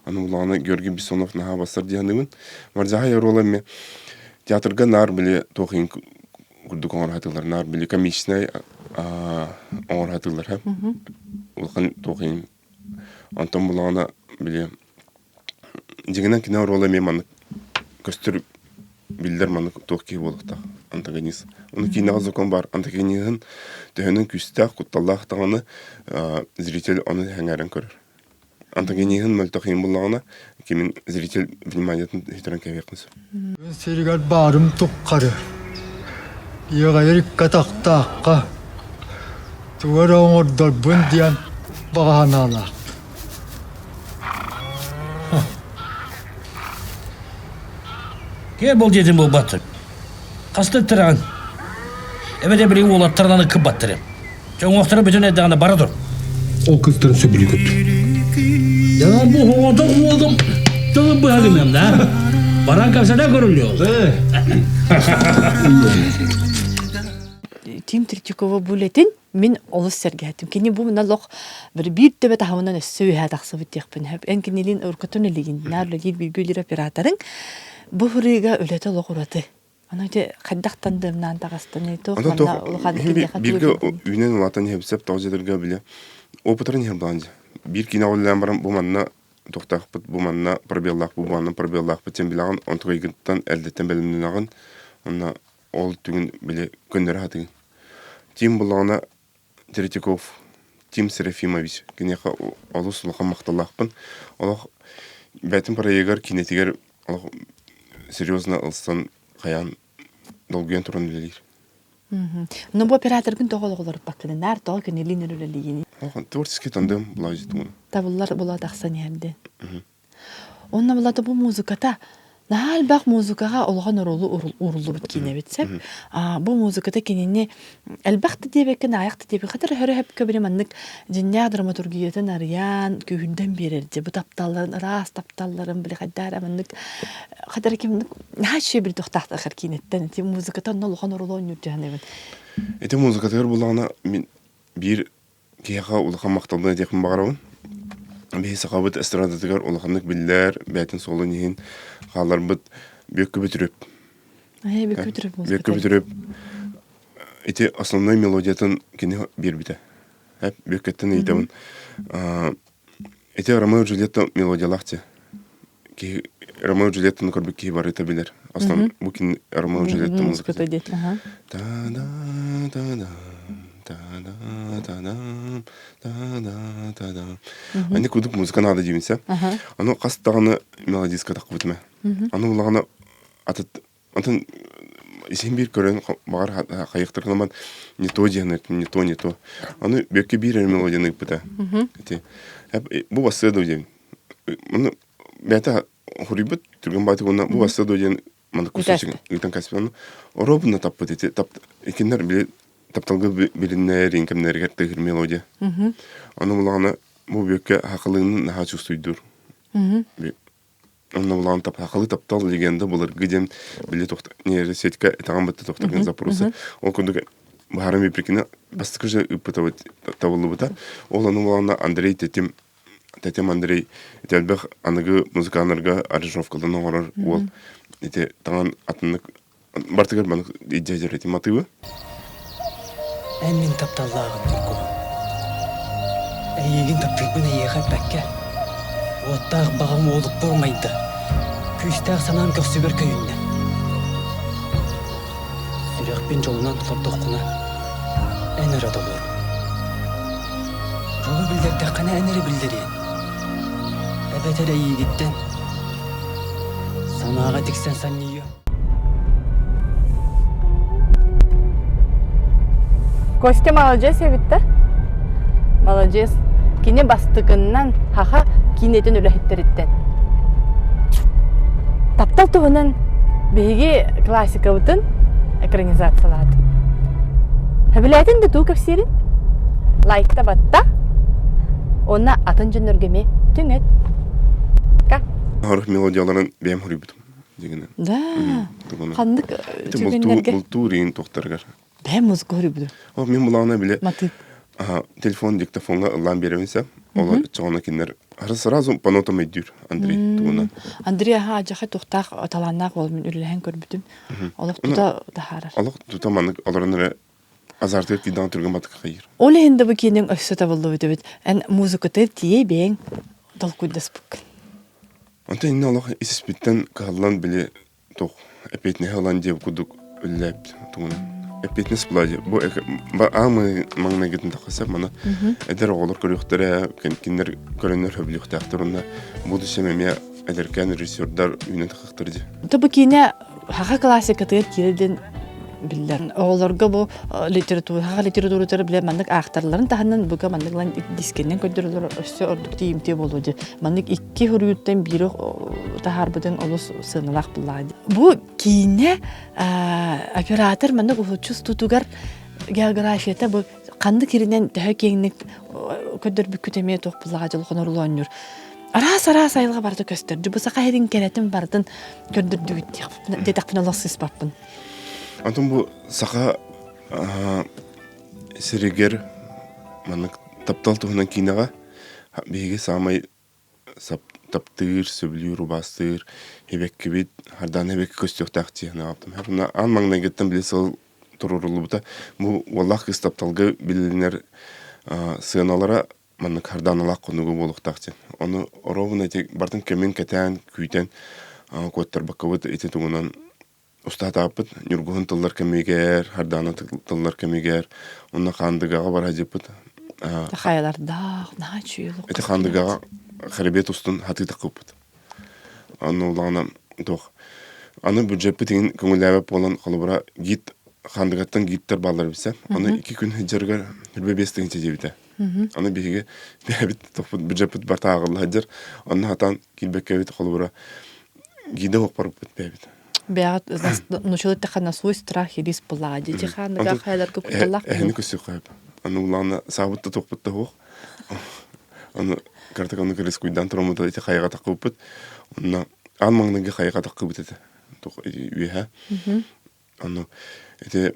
аны улаҕана Георгий Бессонов наһаа бассар дии саныыбын Мардьаһай оруола эмиэ театрга наар били туох иһин курдук оҥоро сатыыллар наар били комичнай оҥоро сатыыллар улахан туох иһин онтон булаҕана били Дьиҥинэн кини оруола эмиэ маннык көстөр биллэр маннык туох киһи буолуохтаах антагонист. Ону киинэҕэ закон баар антагониһын төһөнөн күүстээх, кутталлаах даҕаны зритель ону сэҥээрэн көрөр. Антагониһын мөлтөх иһин буллаҕына кимин зритель вниманиетын сүтэрэн кэбиһиэххин сөп. Күн сиригэр баарым туххары, иэҕэйэр икки атахтаахха тугу эрэ оҥордорбун диэн баҕа санаалаах. Киэр бол диэтим буолбаттын. Хаста ыттыраҕын? Эбэтэр билигин уолаттарынан ыккыбаттарым. Дьоҥуохтара бүтүн эрдэҕинэ бара тур. Ол кыыстарын сөбүлүү көрдүм. Я бу оҕото уолум тылын быһа гыныам да. Баран кэпсэтэ көрүллүө. Тим Третьякова бу үлэтин мин олус сэргээтим. Кини бу мына лох бір биир төбө таһымынан өссө үһэ тахсыбыт диэхпин сөп. Эн кинилин уркутун илигин, наар үлэлиир бииргэ үлэлиир операторыҥ бу хырыыга үлэтэ олох ураты. Ону ити хайдах тандыамнаан таҕыстыный, туох Онон манна улахан киниэхэ бииргэ тугу үүнэн улаатан иһэбит сөп тоҕо дьиэлэргэ били опытарын иһэр балан дьэ. Биир киинэ үлэлээн баран бу манна туохтаахпыт, бу манна пробеллаах, бу манна пробеллаахпыт диэн билэҕин, онтукайгыттан эрдэттэн бэлэмнэнэҕин. Онно ол түгүн били көннөрө сатыгын. Тим буллаҕына Третьяков Тим Серафимович киниэхэ олус улахан махталлаахпын. Олох бэйэтин проегар киинэтигэр олох серьезно ылсан хайаан долгуйан туран үлэлиир. Ну бу операторгын тоҕо олоҕолоруппаккын наар тоҕо кинилиин үлэлиигин? Творческий тандем булаажытугун. Табыллар була тахсан иһэрдин. Онно булата бу музыката наһаа элбэх музыкаҕа улахан оруолу ууруллубут киинэбит сөп. Бу музыката кинини элбэх да диэбэккин, аайах да диэбэккин, хатыр өһөрө хөпкө били маннык дьиннээх драматургиятын арыйан, күүһүрдэн биэрэр дьэ бу тапталларын, ыраас тапталларын били хайдаа эрэ маннык хатыр ким наһаа үчүгэй били туохтаахтар киинэттэн ити музыката онно улахан оруолу оонньуур дьаһаныбын. Ити музыкатыгар буллаҕына мин биир Киһиэхэ улахан махталбын этиэхпин баҕарабын. Биһи сахабыт эстрадатыгар улаханнык биллэр, бэйэтин суолун иһин хаалларбыт Бүөккэ Бүтүрүп. Бүөккэ Бүтүрүп Бүөккэ Бүтүрүп ити основной мелодиятын кини биэрбитэ. Бүөккэттэн ыйытабын. Ити Ромео Джульетта мелодиялаах дьэ. Киһи Ромео Джульеттаны көрбүт киһи барыта билэр. Основ бу кини Ромео Джульетта музыката. Та-да та-да та-да та-да та-да та-да. Аны кудук музыка надо диибинсэ. Аны хас даҕаны мелодистка тахпытым. Аны улаҕана атыт Онтон син биир көрөн баҕар хайыахтарынан не то диэн не то не то. Аны бүөккэ биир эрэ мелодияны ыыппыта. Ити бу бассыа дуу диэн. Маны бэйэтэ хоруйбут түргэн баайтык уонна бу бассыа дуу диэн маннык кусочек ыытан кэспит. Оруобуна таппыт ити тап икиннэр били тапталга билиннэр кэмнэригэр тыһыр мелодия. Аны булаҕына бу бүөккэ хахалыынын наһаа чувствуйдуур. Онно булаан сахалыы таптал легенда былыргы диэн били нейросетька этэҕин бытта тохтокин запросы. Ол курдук баһарым Виприкина бастакы же ыыппыта табыллыбыта. Ол ону булаанна Андрей Тетим Тетим Андрей ити элбэх аныгы музыканнарга аранжировкаларын оҥорор уол ити таҥан атыннык бартыгар маннык идея ити матыыбы. Эн мин тапталлааҕым Ньургуһун. Эйиигин таптыырбын эйиэхэ эппэккэ, уоттаах баҕам уолукпар умайда, күүстээх санаам көхсүбэр көйүннэ. Сүрэхпин дьолунан толордоххуна, эн эрэ толор. Дьолу биллэрдэххинэ эн эрэ биллэриэҥ. Эбэтэр эйиигиттэн санааҕа тиксэн санньыйыам. Костя маладьыас эбит да? Маладьыас. Кини бастыкыннан хаха киинэтин үлэһиттэриттэн. Таптал туһунан биһиги классикабытын экранизациялаат. Сөбүлээтин да туу кэпсиирин? Лайкта батта. Уонна атын дьоннорго эмиэ түҥэт. Ка. Хорох мелодияларын бэйэм хоруйбутум. Дигинен. Да. Ханнык түгэннэргэ? Бултуур иин тохтаргар. Бэйэм музыка хоруйбутум. О, мен булаана биле. Матыып. Телефон диктофонга ыллаан беребинсе, ол чоҕоно кинилэр сразу по нотам өйдүүр Андрей тугунан. Андрей аха адьаха тухтаах талааннаах ол мен үлэлэһэн көрбүтүм. Олох тута таһаарар. Олох тута маннык олорон эрэ азартыгар киирдэҕин түргэн батык хайыр. Ол иһин да бу киинең өссө табыллыбыт эбит. Эн музыкаты тиийэ бэйэҥ толкуйдаспыккын. Онтон иннэ олох ис-испиттэн кыһаллан били туох эппиэтинэһи ылан диэбит курдук үлэлээбит тугунан. Эппиэтинэс була дии. Бу аан маҥнайгытын тахса маны эдэр оҕолор көрүөхтэрэ, кинилэр көрөннөр сөбүлүөхтээхтэр уонна будущем эмиэ эдэркээн режиссердар үүнэн тахсыахтар дии. Бу киинэ Саха классикатыгар киирэр диэн биллэр. Оҕолорго бу литература, саха литературатыгар билэр маннык аахтарларын таһынан бука маннык ылан дискэннэн көрдөрөлөр өссө ордук тиийимтиэ буолуо дии. Маннык икки хоруйуттан биири таһаарбытын олус сыаналаах буллаҕа дии. Бу киинэ оператор маннык уһуччу устуутугар географията бу ханнык иринэн төһө киэҥник көрдөрбүккүт эмиэ туох буллаҕа дьолхон оруолу оонньуур. Араас-араас айылҕа барыта көстөр. Бу саха сирин кэрэтин барытын көрдөрдүгүт диэтэхпинэ олох сыыспаппын. Онтон бу саха сиригэр маннык таптал туһунан киинэҕэ биһиги саамай таптыыр, сөбүлүүр, убаастыыр эбэккибит, хардаан эбэкки көстүөхтээх дии санаабытым. Аан маҥнайгыттан били сыл туруоруллубута. Бу уоллаах кыыс тапталга билинэр сыаналара. маннык хардааналаах хонугу буолуохтаах диэн. Ону оруобуна ити бартын кэмин кэтээн, күүтэн куоттарбаккабыт ити тугунан устаатааппыт Ньургуһун тыллар кэмигэр, Хардаана тыллар кэмигэр, уонна Хаандыгаҕа бара сылдьыппыт. Хайалардаах, наһаа үчүгэй олох. Ити Хаандыгаҕа Харибет устун хатыы таххыппыт. Аны улаҕана туох аны бюджеппит иҥин көҥүллээбэт буолан холобура гид Хаандыгаттан гидтэр бааллар билсэ. Аны 2 күн сылдьарыгар 25 тыһыынча диэбитэ. Аны биһиги бэйэбит тохпут бюджеппит барта ааҕылла сылдьар. Онно хатаан киирбэккэбит холобура гида уоппарбыт бэйэбит. Бэҕэт нучалы тэхэ свой страх и риск была. Дети ханыга хайларга кутталлах. Эһини көсүөххэ. Аны улаана саабыт да туохпут да суох. Аны картак аны рискуйдан тураммыта ити хайаҕа таххыбыппыт. Онно аан маҥнайгы хайаҕа таххыбыт этэ. Үөһэ. Аны ити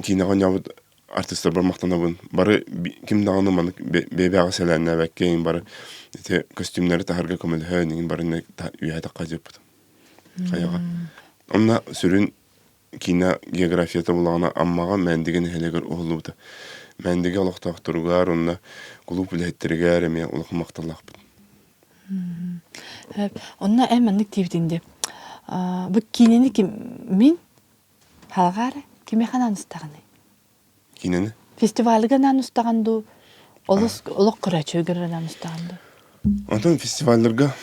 киинэҕэ оонньообут артыыстарбар махтанабын. Бары ким даҕаны маннык бэйэ-бэйэҕэ сэлээннээбэккэ иҥин бары ити көстүүмнэри таһарга көмөлөһөн иҥин бары үөһэ тахха дьыппытым хайаҕа. Онно сүрүн киинэ географията булаҕына Аммаҕа Мээндиги нэһилиэгэр уһуллубута. Мээндиги олохтоохторугар уонна кулууп үлэһиттэригэр эмиэ улахан махталлаахпыт. Онно эн маннык диэбитиҥ дии. Бу киинэни ким мин Халҕаары кимиэхэ анаан устаҕыный? Киинэни? Фестивальга анаан устаҕын дуу, олус олох көрөөччүгэр анаан устаҕын дуу? Онтон фестивалларга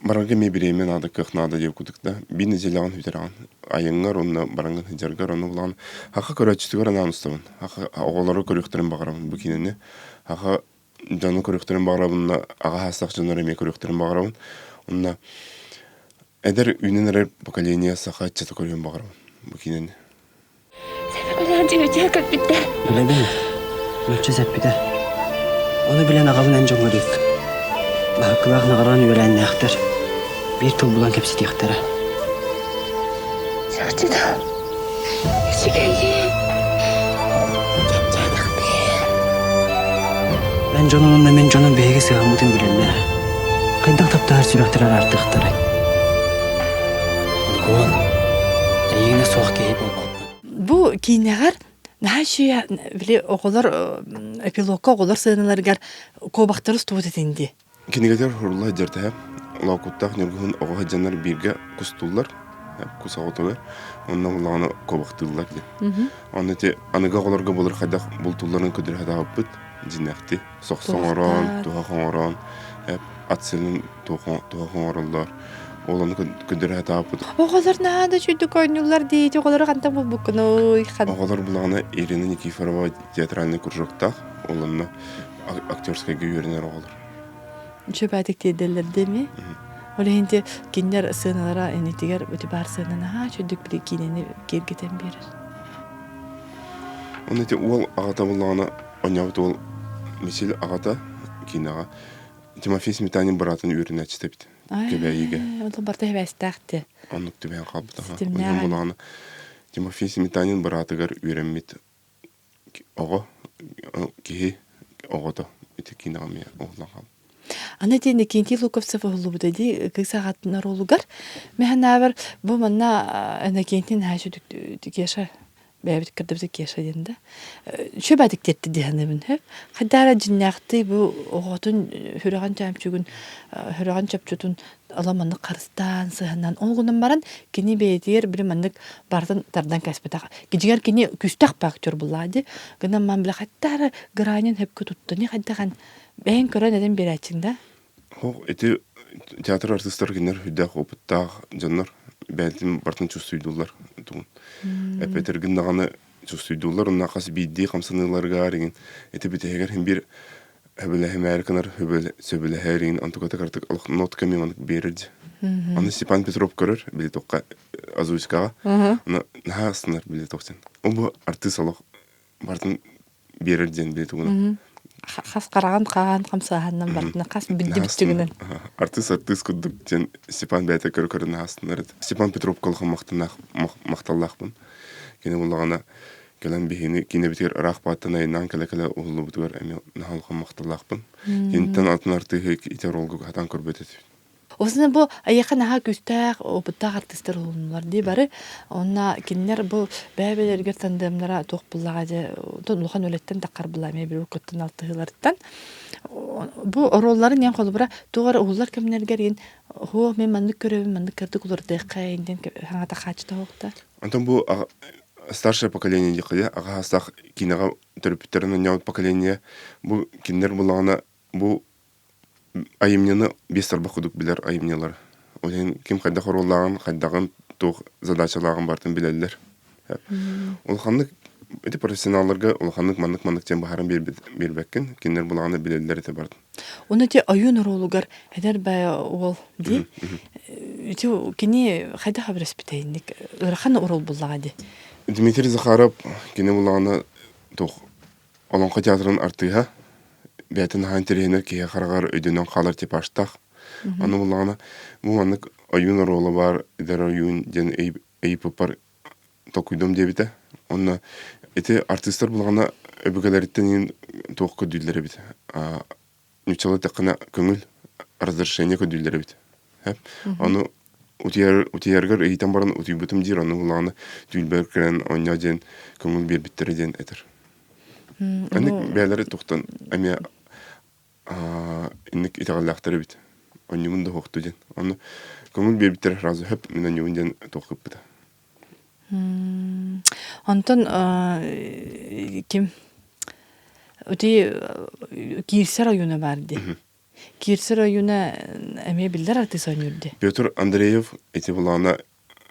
барарга эмиэ бириэмэ наада, кыах наада диэн курдук да. Биир нэдиэлэҕин бүтэрэҕин. Айаҥҥар уонна бараҥҥын сылдьаргар ону булаҕын. Хаха көрөөччүтүгэр анаан устабын. Хаха оҕолору көрүөхтэрин баҕарабын бу киинэни. Хаха дьону көрүөхтэрин баҕарабын уонна аҕа саастаах дьоннор эмиэ көрүөхтэрин баҕарабын. Онно эдэр үүнэн эрэр поколение саха ыччата көрүөн баҕарабын бу киинэни. Дьиэ кэлбиттэр. Билэбин. Мүччү сэппитэ. Ону билэн аҕабын эн дьоҥҥор ыыт. Баһыккылаах наҕараан үөлээннээхтэр. Биир тыл булан кэпсэтиэхтэрэ. Чахчыта үчүгэйи Эн дьонун уонна мин дьонум биһиги сыһыаммытын билэллэр. Хайдах таптаһар сүрэхтэр араартыахтарай? Угуон, эйигинэ суох киһи буолбаппын. Бу киинэҕэр наһаа үчүгэй били оҕолор эпилогка оҕолор сыаналарыгар куобахтары устубут этиҥ дии. Кинигэтигэр сурулла сылдьар тэһэ, Лоокуттаах Ньургуһун оҕо сылдьаннар бииргэ кустууллар, кус оҕотугар, онно буллаҕына куобахтыыллар диэн. Онно ити аныгы оҕолорго былыр хайдах бултуулларын көдүрү сатаабыппыт, дьиннээхти сохсо оҥорон, туһах оҥорон, ат сылын туһах оҥороллор. Ол ону көдүрү сатаабыппыт. Оҕолор наһаа да үчүгдүк оонньууллар дии, ити оҕолору хантан булбуккунуй? Оҕолор буллаҕына Ирина Никифорова театральный кружоктаах, ол онно актерскайга үөрэнэр оҕолор. Үчүгэйдик тиэрдэллэр дии Ол иһин ити кинилэр сыаналара инитигэр ити баар сыана наһаа үчүгдүк били киинэни киэргэтэн биэрэр. Оны ити уол аҕата буллаҕына оонньообут уол Мисил аҕата киинэҕэ Тимофей Сметанин быраатын үөрэнээччитэ эбит. Кэбээйигэ. Ол барыта хэбээстээх ти. Оннук түбэһэн хаалбыта. Ол булаҕына Тимофей Сметанин быраатыгар үөрэммит оҕо киһи оҕото ити киинэҕэ эмиэ уһуллан хаалбыт. Аны ити Иннокентий Луковцев уһуллубута дии кыыс аҕатын оруолугар. Мин санаабар бу манна Иннокентий наһаа үчүгдүк Кеша бэйэбит кырдыбыт Кеша диэн да үчүгэй тиэртэ дии саныыбын сөп. Хайдах эрэ дьиннээхтии бу оҕотун сүрэҕин чөмчүгүн сүрэҕин чопчутун Ола маннык харыстаан, сыһанан, ол гынан баран кини бэйэтигэр били маннык барытын тардан кэспэтэх. Дьиҥэр кини күстэх ба актер буллаа дии. Гынан ман били хайдах эрэ гранин хөпкө туттани хайдах эн бэйэҥ көрөн этэн биэрээччиҥ да? Ох, ити театр артыыстара кинилэр сүрдээх опыттаах дьоннор бэйэтин барытын чувствуйдууллар тугун. Эппэтэргин даҕаны чувствуйдууллар уонна хас биирдии хамсаныыларыгар иҥин ити бүтэһигэр син биир сөбүлэһимээри гынар сөбүлэһэр иҥин онтуката кыратык олох нотками маннык биэрэр дьэ. Аны Степан Петров көрөр били туохха Азуйскаҕа аны наһаа астынар били туох диэн. Ол бу артыыс олох барытын биэрэр диэн били тугунан. Хас хараҕын хаан хамсааһынынан бартына хас бидди бүттүгүнэн. Артыыс артыыс курдук диэн Степан бэйэтэ көрө-көрө наһаа астынар этэ. Степан Петровка улахан махталлаахпын. Кини буллаҕына кэлэн биһини киинэбитигэр ыраах бааттан айаннаан кэлэ-кэлэ уһуллубутугар эмиэ наһаа улахан махталлаахпын. Киниттэн атын артыыһы ити оруолга хатан көрбөт этибит. Осына бу айаха наһаа күүстээх, опыттаах артыыстар уһулуннулар дии бары. Онно кинилэр бу бэйэ-бэйэлэригэр тандемнара туох буллаҕа дьэ, улахан үлэттэн таххар булла эмиэ били уруккуттан алтыһыыларыттан. Бу оруолларын эн холобура туох эрэ уһуллар кэмнэргэр ин һуох мен маннык көрөбүн, маннык кырдык уларытыахха диэн хаҥата хааччыта оһохта. Онтон бу старшее поколение диэххэ аҕа саастаах киинэҕэ төрөппүттэрин онньообут поколение бу кинилэр буллаҕына бу айымньыны биэс тарбах курдук билэр айымньылар. Ол иһин ким хайдах оруоллааҕын, хайдаҕын, туох задачалааҕын барытын билэллэр. Улаханнык ити профессионалларга улаханнык маннык-маннык диэн быһааран биэрбэккин, кинилэр булаҕына билэллэр этэ барытын. Уну ити ойуун оруолугар эдэр бай уол дии. Ити кини хайдах абыраспитайынник ыарахан оруол буллаҕа дии. Дмитрий Захаров кини булаҕына туох Олоҥхо театрын артыыһа, бэйэтин наһаа интэриэһинэй киһи хараҕар өйдөнөн хаалар типажтаах. Аны буллаҕына, бу маннык ойуун оруола баар, эдэр ойуун диэн ыйыппыппар толкуйдуом диэбитэ. Онно ити артыыстар буллаҕына өбүгэлэриттэн иһин туох көрдүүллэр эбит. Нууччалыы эттэххинэ көҥүл разрешение көрдүүллэр эбит. Ону утуйаргар ыйытан баран утуйбутум диир, ону буллаҕына түүлбэр кэлэн оонньоо диэн көҥүл биэрбиттэрэ диэн этэр. Инник бэйэлэри тухтан эмиэ инник итэҕэллээхтэр эбит. Онньубун да суохту диэн. Ону көҥүл биэрбиттэрэ сразу хөп мин онньубун диэн туох гыппыта. Онтон ким ити киирсэр ойууна баар дии. Киирсэр ойууна эмиэ биллэр артыыс оонньуур дии. Петр Андреев ити булаана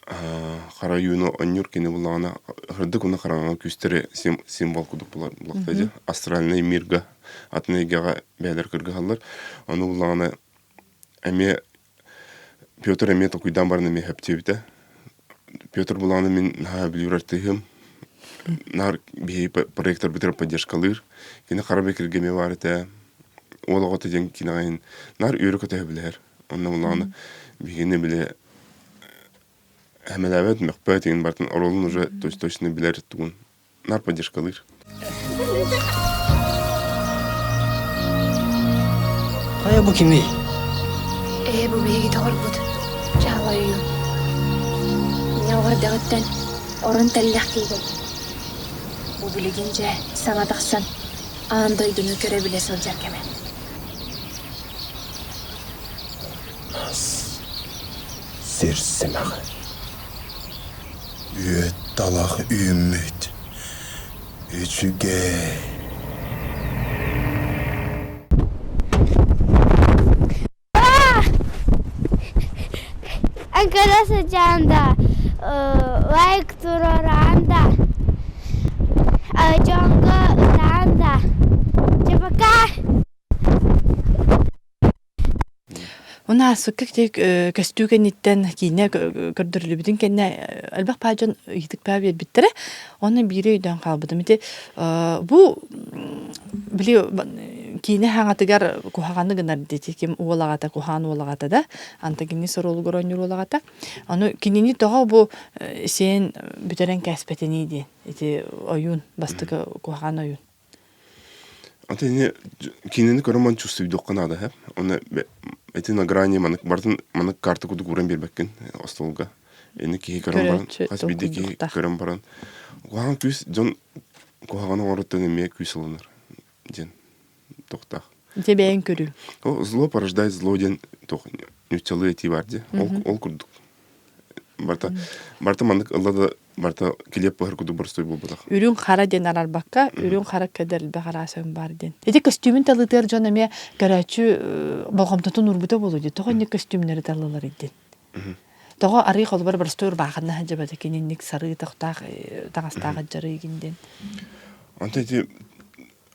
хара ойууну оонньуур кини булаана сырдык уонна хараҥаҕа күүстэри символ курдук булахта дии. Астральный мирга атын эйгэҕэ бэйэлэр кыргыһаллар. Ону булаана эмиэ Петр эмиэ толкуйдаан баран эмиэ сөптүөбүтэ. Петр булааны мин наһаа сөбүлүүр артыыһым. Наар биһиги проекторбытыгар поддержкалыыр. Кини хара бэкиргэ эмиэ баар этэ. Уол оҕото диэн киниэхэ иһин наар үөрэ-көтө сөбүлэһэр. Онно булааны биһигини били хэмэлээбэт, мөхпөт иҥин барытын оруолун уже точно билэр тугун наар поддержкалыыр. Хайа бу кимий? Ээ, бу биһиги доҕорбут Чаала ойуун. Мин оҕордоҕуттан орон тэллэх киирэн. Бу билигин дьэ саҥа тахсан аан дойдуну көрө-билэ сылдьар кэмэ. Мас сир симэҕэ Үөт талах үүммүт, үчүгэй. Анкара сылдьаанда лайк туруораан да дьоҥҥо ытаан да Чэ пока! Уна ааспыкка көстүү кэнниттэн киинэ көрдөрүллүбүтүн кэннэ элбэх паа дьон ыйытык паа биэрбиттэрэ. Онно биири өйдөөн хаалбытым. Ити бу били киинэ хаҥатыгар куһаҕаны гынар диэти ким уол аҕата куһаҕан уол аҕата да антагонист оруолугар оонньуур уол аҕата. Ону кинини тоҕо бу сиэн бүтэрэн кээспэтиний диэн ити ойуун бастакы куһаҕан ойуун. Ата ини киинэни көрөн чувствуйдуохха наада һэ. Онно ити на грани маннык барытын маннык карта курдук ууран биэрбэккин остуолга. Ини киһи көрөн баран, Көрөөччү хас биирдии киһи толкуйдуохтаах. көрөн баран куһаҕан күүс дьон куһаҕаны оҥороруттан эмиэ күүс ылынар диэн туохтаах. Дьэ бэйэҥ көрүү. Ол зло порождает зло диэн туох нууччалыы этии баар дии. Ол ол курдук. Барыта барыта маннык ылла да барыта килиэп быһар курдук боростуой буолбатах. Үрүҥ хара диэн арарбакка, үрүҥ хара кэдэр элбэх араас өҥ баар диэн. Ити көстүүмүн талыытыгар дьон эмиэ көрөөччү болҕомтотун уурбута буолуо дии. Тоҕо инник көстүүмнэри таллылар диэн. Тоҕо арыы холобур боростуой ырбаахынна сылдьыбата кининник сарыы тохтоох таҥастаах сылдьарыыгын диэн. Онто ити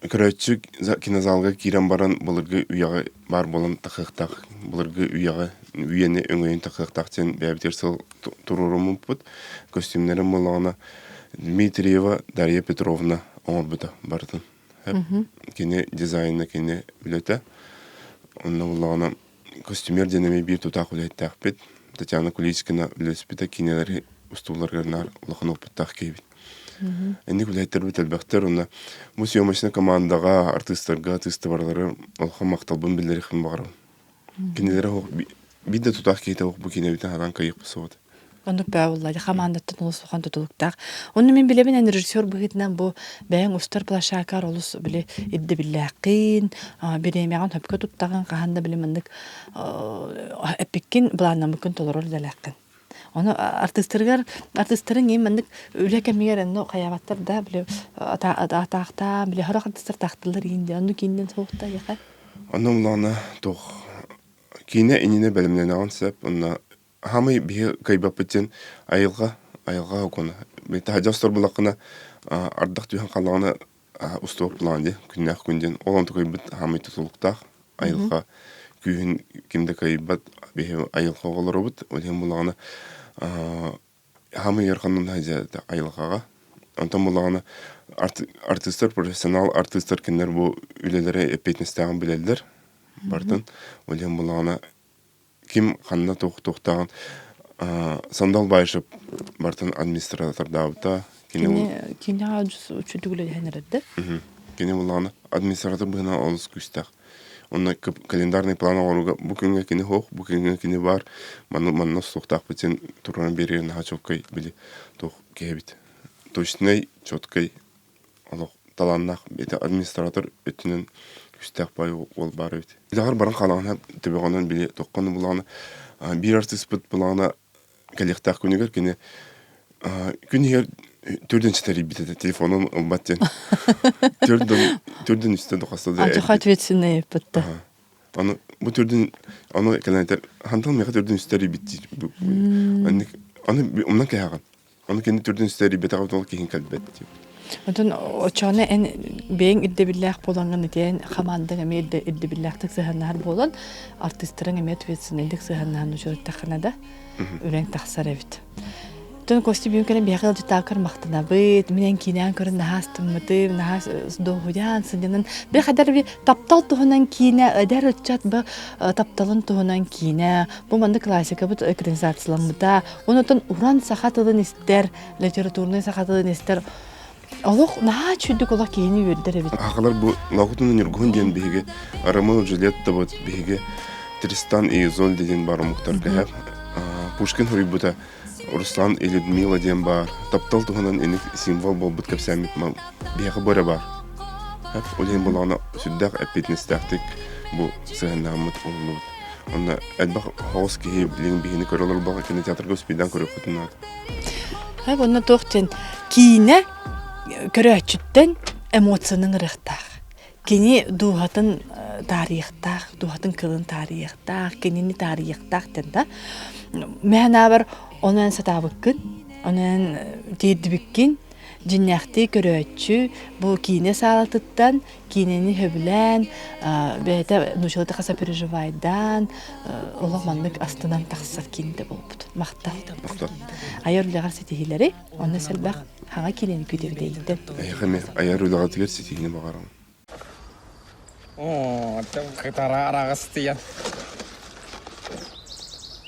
Көрөөччү кинозалга киирэн баран былыргы үйэҕэ баар буолан тахыахтаах, былыргы үйэҕэ үйэни өҥөйөн тахыахтаах диэн бэйэбитигэр сыл туруоруммуппут. Көстүүмнэрин буоллаҕына Дмитриева Дарья Петровна оҥорбута барытын. Кини дизайна, кини үлэтэ. Онно буоллаҕына костюмер диэн эмиэ биир тутаах үлэһиттээхпит. Татьяна Куличкина үлэлэспитэ киинэлэри устууларыгар наар улахан опыттаах киһибит. Инник үлэһиттэрбит элбэхтэр уонна бу съемочнай командаҕа, артыыстарга, артыыстыбаралары улахан махталбын биллэриэхпин баҕарабын. Кинилэри Биир да тутаах киһитэ бу киинэбитин хатан кыайыахпыт суоҕа. Оннук баа буолла хамаандаттан олус улахан тутулуктаах. Онно мин билэбин эн режиссер быһыытынан бу бэйэҥ устар площадкар олус били ирдэбиллээххин, бириэмэҕин сөпкө туттаҕын, хаһан да били маннык эппиккин, былааннаммыккын толорор идэлээххин. Ону артыыстарыгар артыыстарыҥ иин маннык үлэ кэмигэр онно хайаабаттар да били атаахтаан били сорох артыыстар таахтыллар иин диэн оннук ииннэн суохта эйиэхэ. Онно буллаҕына туох киинэ иннинэ бэлэмнэнэҕин сөп онно Хаамай биһи кыайбаппыт диэн айылҕа, айылҕа окуона. Таһырдьа устар буллаххына ардах түһэн хааллаҕына устуох булаҕын дии, күннээх күн диэн. Ол онту кыайбыт хаамай тутулуктаах. Айылҕа күүһүн ким да кыайбат биһи айылҕа оҕолоробут. Ол иһин буллаҕына хаамай ыараханын айылҕаҕа. Онтон буллаҕына артыыстар, профессионал артыыстар кинилэр бу үлэлэрэ эппиэтинэстээҕин билэллэр барытын. Ол иһин буллаҕына ким ханна туохтааҕын Сандал Баишев барытын администратордаабыта. Кини кини үчүгэй үлэлэһэн эрэрдэ. Кини буллаҕына администратор быһынан олус күүстээх. Онно календарный план оҥорууга бу күҥҥэ кини суох, бу күҥҥэ кини баар, манна манна суохтаахпыт син туран биэрэр наһаа чуолкай били туох киһи эбит. Точнай, четкай олох талааннаах бэйэтэ администратор өттүнэн күүстээх баай уол баар эбит. Илэҕэр баран хаалаҕына төбөҕүнэн били тоххону булаҕына биир артыыспыт булаҕына кэлиэхтээх күнүгэр кини күн иһэр төрдүн ситэрийбит этэ телефонун ылбат диэн төрдүн төрдүн үстэ дохаста да Ачаха ответственный эппитте. Аны бу төрдүн аны кэлэн этэр хантан миэхэ төрдүн үстэрийбит диир. Аны умнан кэһэҕин. Ону кини төрдүн истэрийбэтэҕэ ол киһин кэлбэт диэбит. Онтон оччоҕуна эн бэйэҥ ирдэбиллээх буолаҥҥын итиэн хамаандаҥ эмиэ ирдэбиллээхтик сыһыаннаһар буолан артыыстарыҥ эмиэ ответственнайдык сыһыаннаһан учуоттаххына да үлэҥ тахсар эбит. Оттон Костя бүгүн кэлэн биһиэхэ ыалдьыттааккар махтанабыт. Мин эн киинэҕин көрөн наһаа астыммытым, наһаа дуоһуйан, сынньанан. Били хайдар би таптал туһунан киинэ, эдэр ыччат бу тапталын туһунан киинэ. Бу маннык классикабыт экранизацияламмыта. Онтон уран саха тылын истэр, литературнай саха тылын истэр олох наһаа үчүгдүк олох киһини үөрдэр эбит. Сахалар бу Лоокутун Ньургуһун диэн биһиги Ромео Джульетта биһиги Тристан и Изольда диэн бар омуктарга һэ Пушкин суруйбута Руслан и Людмила диэн баар таптал туһунан иник символ буолбут кэпсээммит биһиэхэ бу эрэ баар. Ол иһин булаҕына сүрдээх эппиэтинэстээхтик бу сыһыаннааммыт уһуллубут. Онно элбэх оҕус киһи билигин биһини көрө олорбох кинотеатрга успейдаан көрүөхпүтүн наада. Ай онно туох диэн киинэ көрөөччүттэн эмоцияны ырыахтаах. Кини дууһатын таарыйыахтаах, дууһатын кылын таарыйыахтаах, кинини таарыйыахтаах диэн да. Мэһэн аабар онон сатаабыккын, онон тиэрдибиккин, дьиннээхтии көрөөччү бу киинэ саалатыттан киинэни сөбүлээн, бэйэтэ нууччалыы хаса переживайдаан, олох маннык астынан тахсар киинэтэ буолбут. Махтал. Махтал. Айар үлэҕэр ситиһиилэри, онно элбэх хаҥа киинэни күүтэбит эйиттэн. Эһиэхэ эмиэ айар үлэҕитигэр ситиһиини баҕарабын. Оо, кытара араҕастыйан.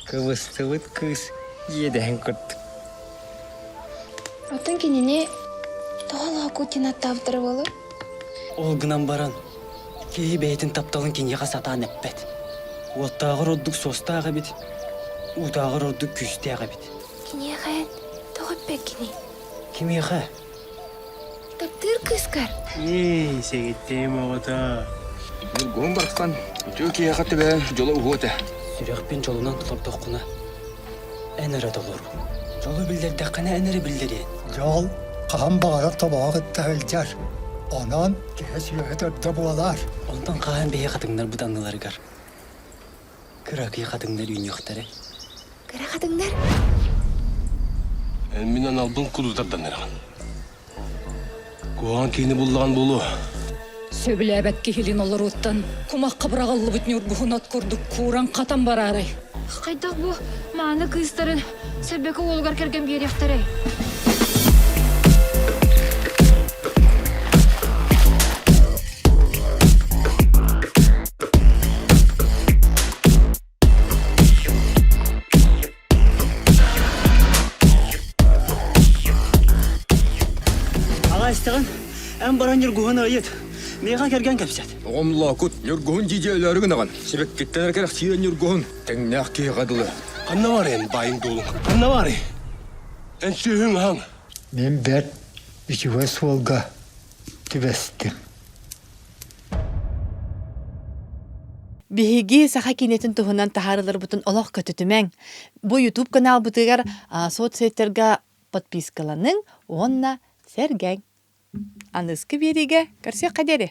Кыбыстыбыт кыыс иэдэһин курдук. Оттон кинини тоҕо Лоокутин аттаабыттара буолуой? Ол гынан баран, киһи бэйэтин тапталын киниэхэ сатаан эппэт. Уоттааҕар ордук суостаах эбит, уутааҕар ордук күүстээх эбит. Киниэхэ эн тоҕо эппэккиний? Кимиэхэ? Таптыыр кыыскар. Ии, сэгиттиим оҕото. Ньургуһун барахсан үтүө киһиэхэ түбэһэн дьоло уһуо этэ. Сүрэхпин дьолунан толордоххуна, эн эрэ толору. Дьолу биллэрдэххинэ эн эрэ биллэриэн. Дьол хаһан баҕарар тобоҕо кытта сылдьар. Онон киһи сүөһү төрдө буолар. Онтон хаһан биһи хатыҥнарбыт анныларыгар кыракый хатыҥнар үүнүөхтэрэ. Кыра хатыҥнар? Эн мин аналбын кудутардан эрэҕин. Куһаҕан киһини буллаҕын буолуо. Сөбүлээбэт киһилин олорууттан кумахха быраҕыллыбыт ньургуһун от курдук кууран-хатан бараарай. Хайдах бу мааны кыыстарын Сэрбэкэ уолугар кэргэн биэриэхтэрэй? Аҕа истэҕин, эн баран Ньургуһун ыйыт. Миэхэ кэргэн кэпсэт. Оҕом Лоокут, Ньургуһун дии-дии өлөөрү гынаҕын. Сибэккиттэн эрэ кэрэхсиирэ Ньургуһун. Тэҥнээх киһиэхэ дылы. Ханна бар эн баайыҥ дуолуҥ? Ханна барый? Эн сүөһүҥ аһаҥ. Мин бэрт үчүгэй суолга түбэстим. Биһиги саха киинэтин туһунан таһаарыларбытын олох көтүтүмэҥ. Бу YouTube каналбытыгар соцсеттерга подпискаланыҥ уонна сэргэҥ. Аныгыскы биэриигэ көрсүөххэ диэри!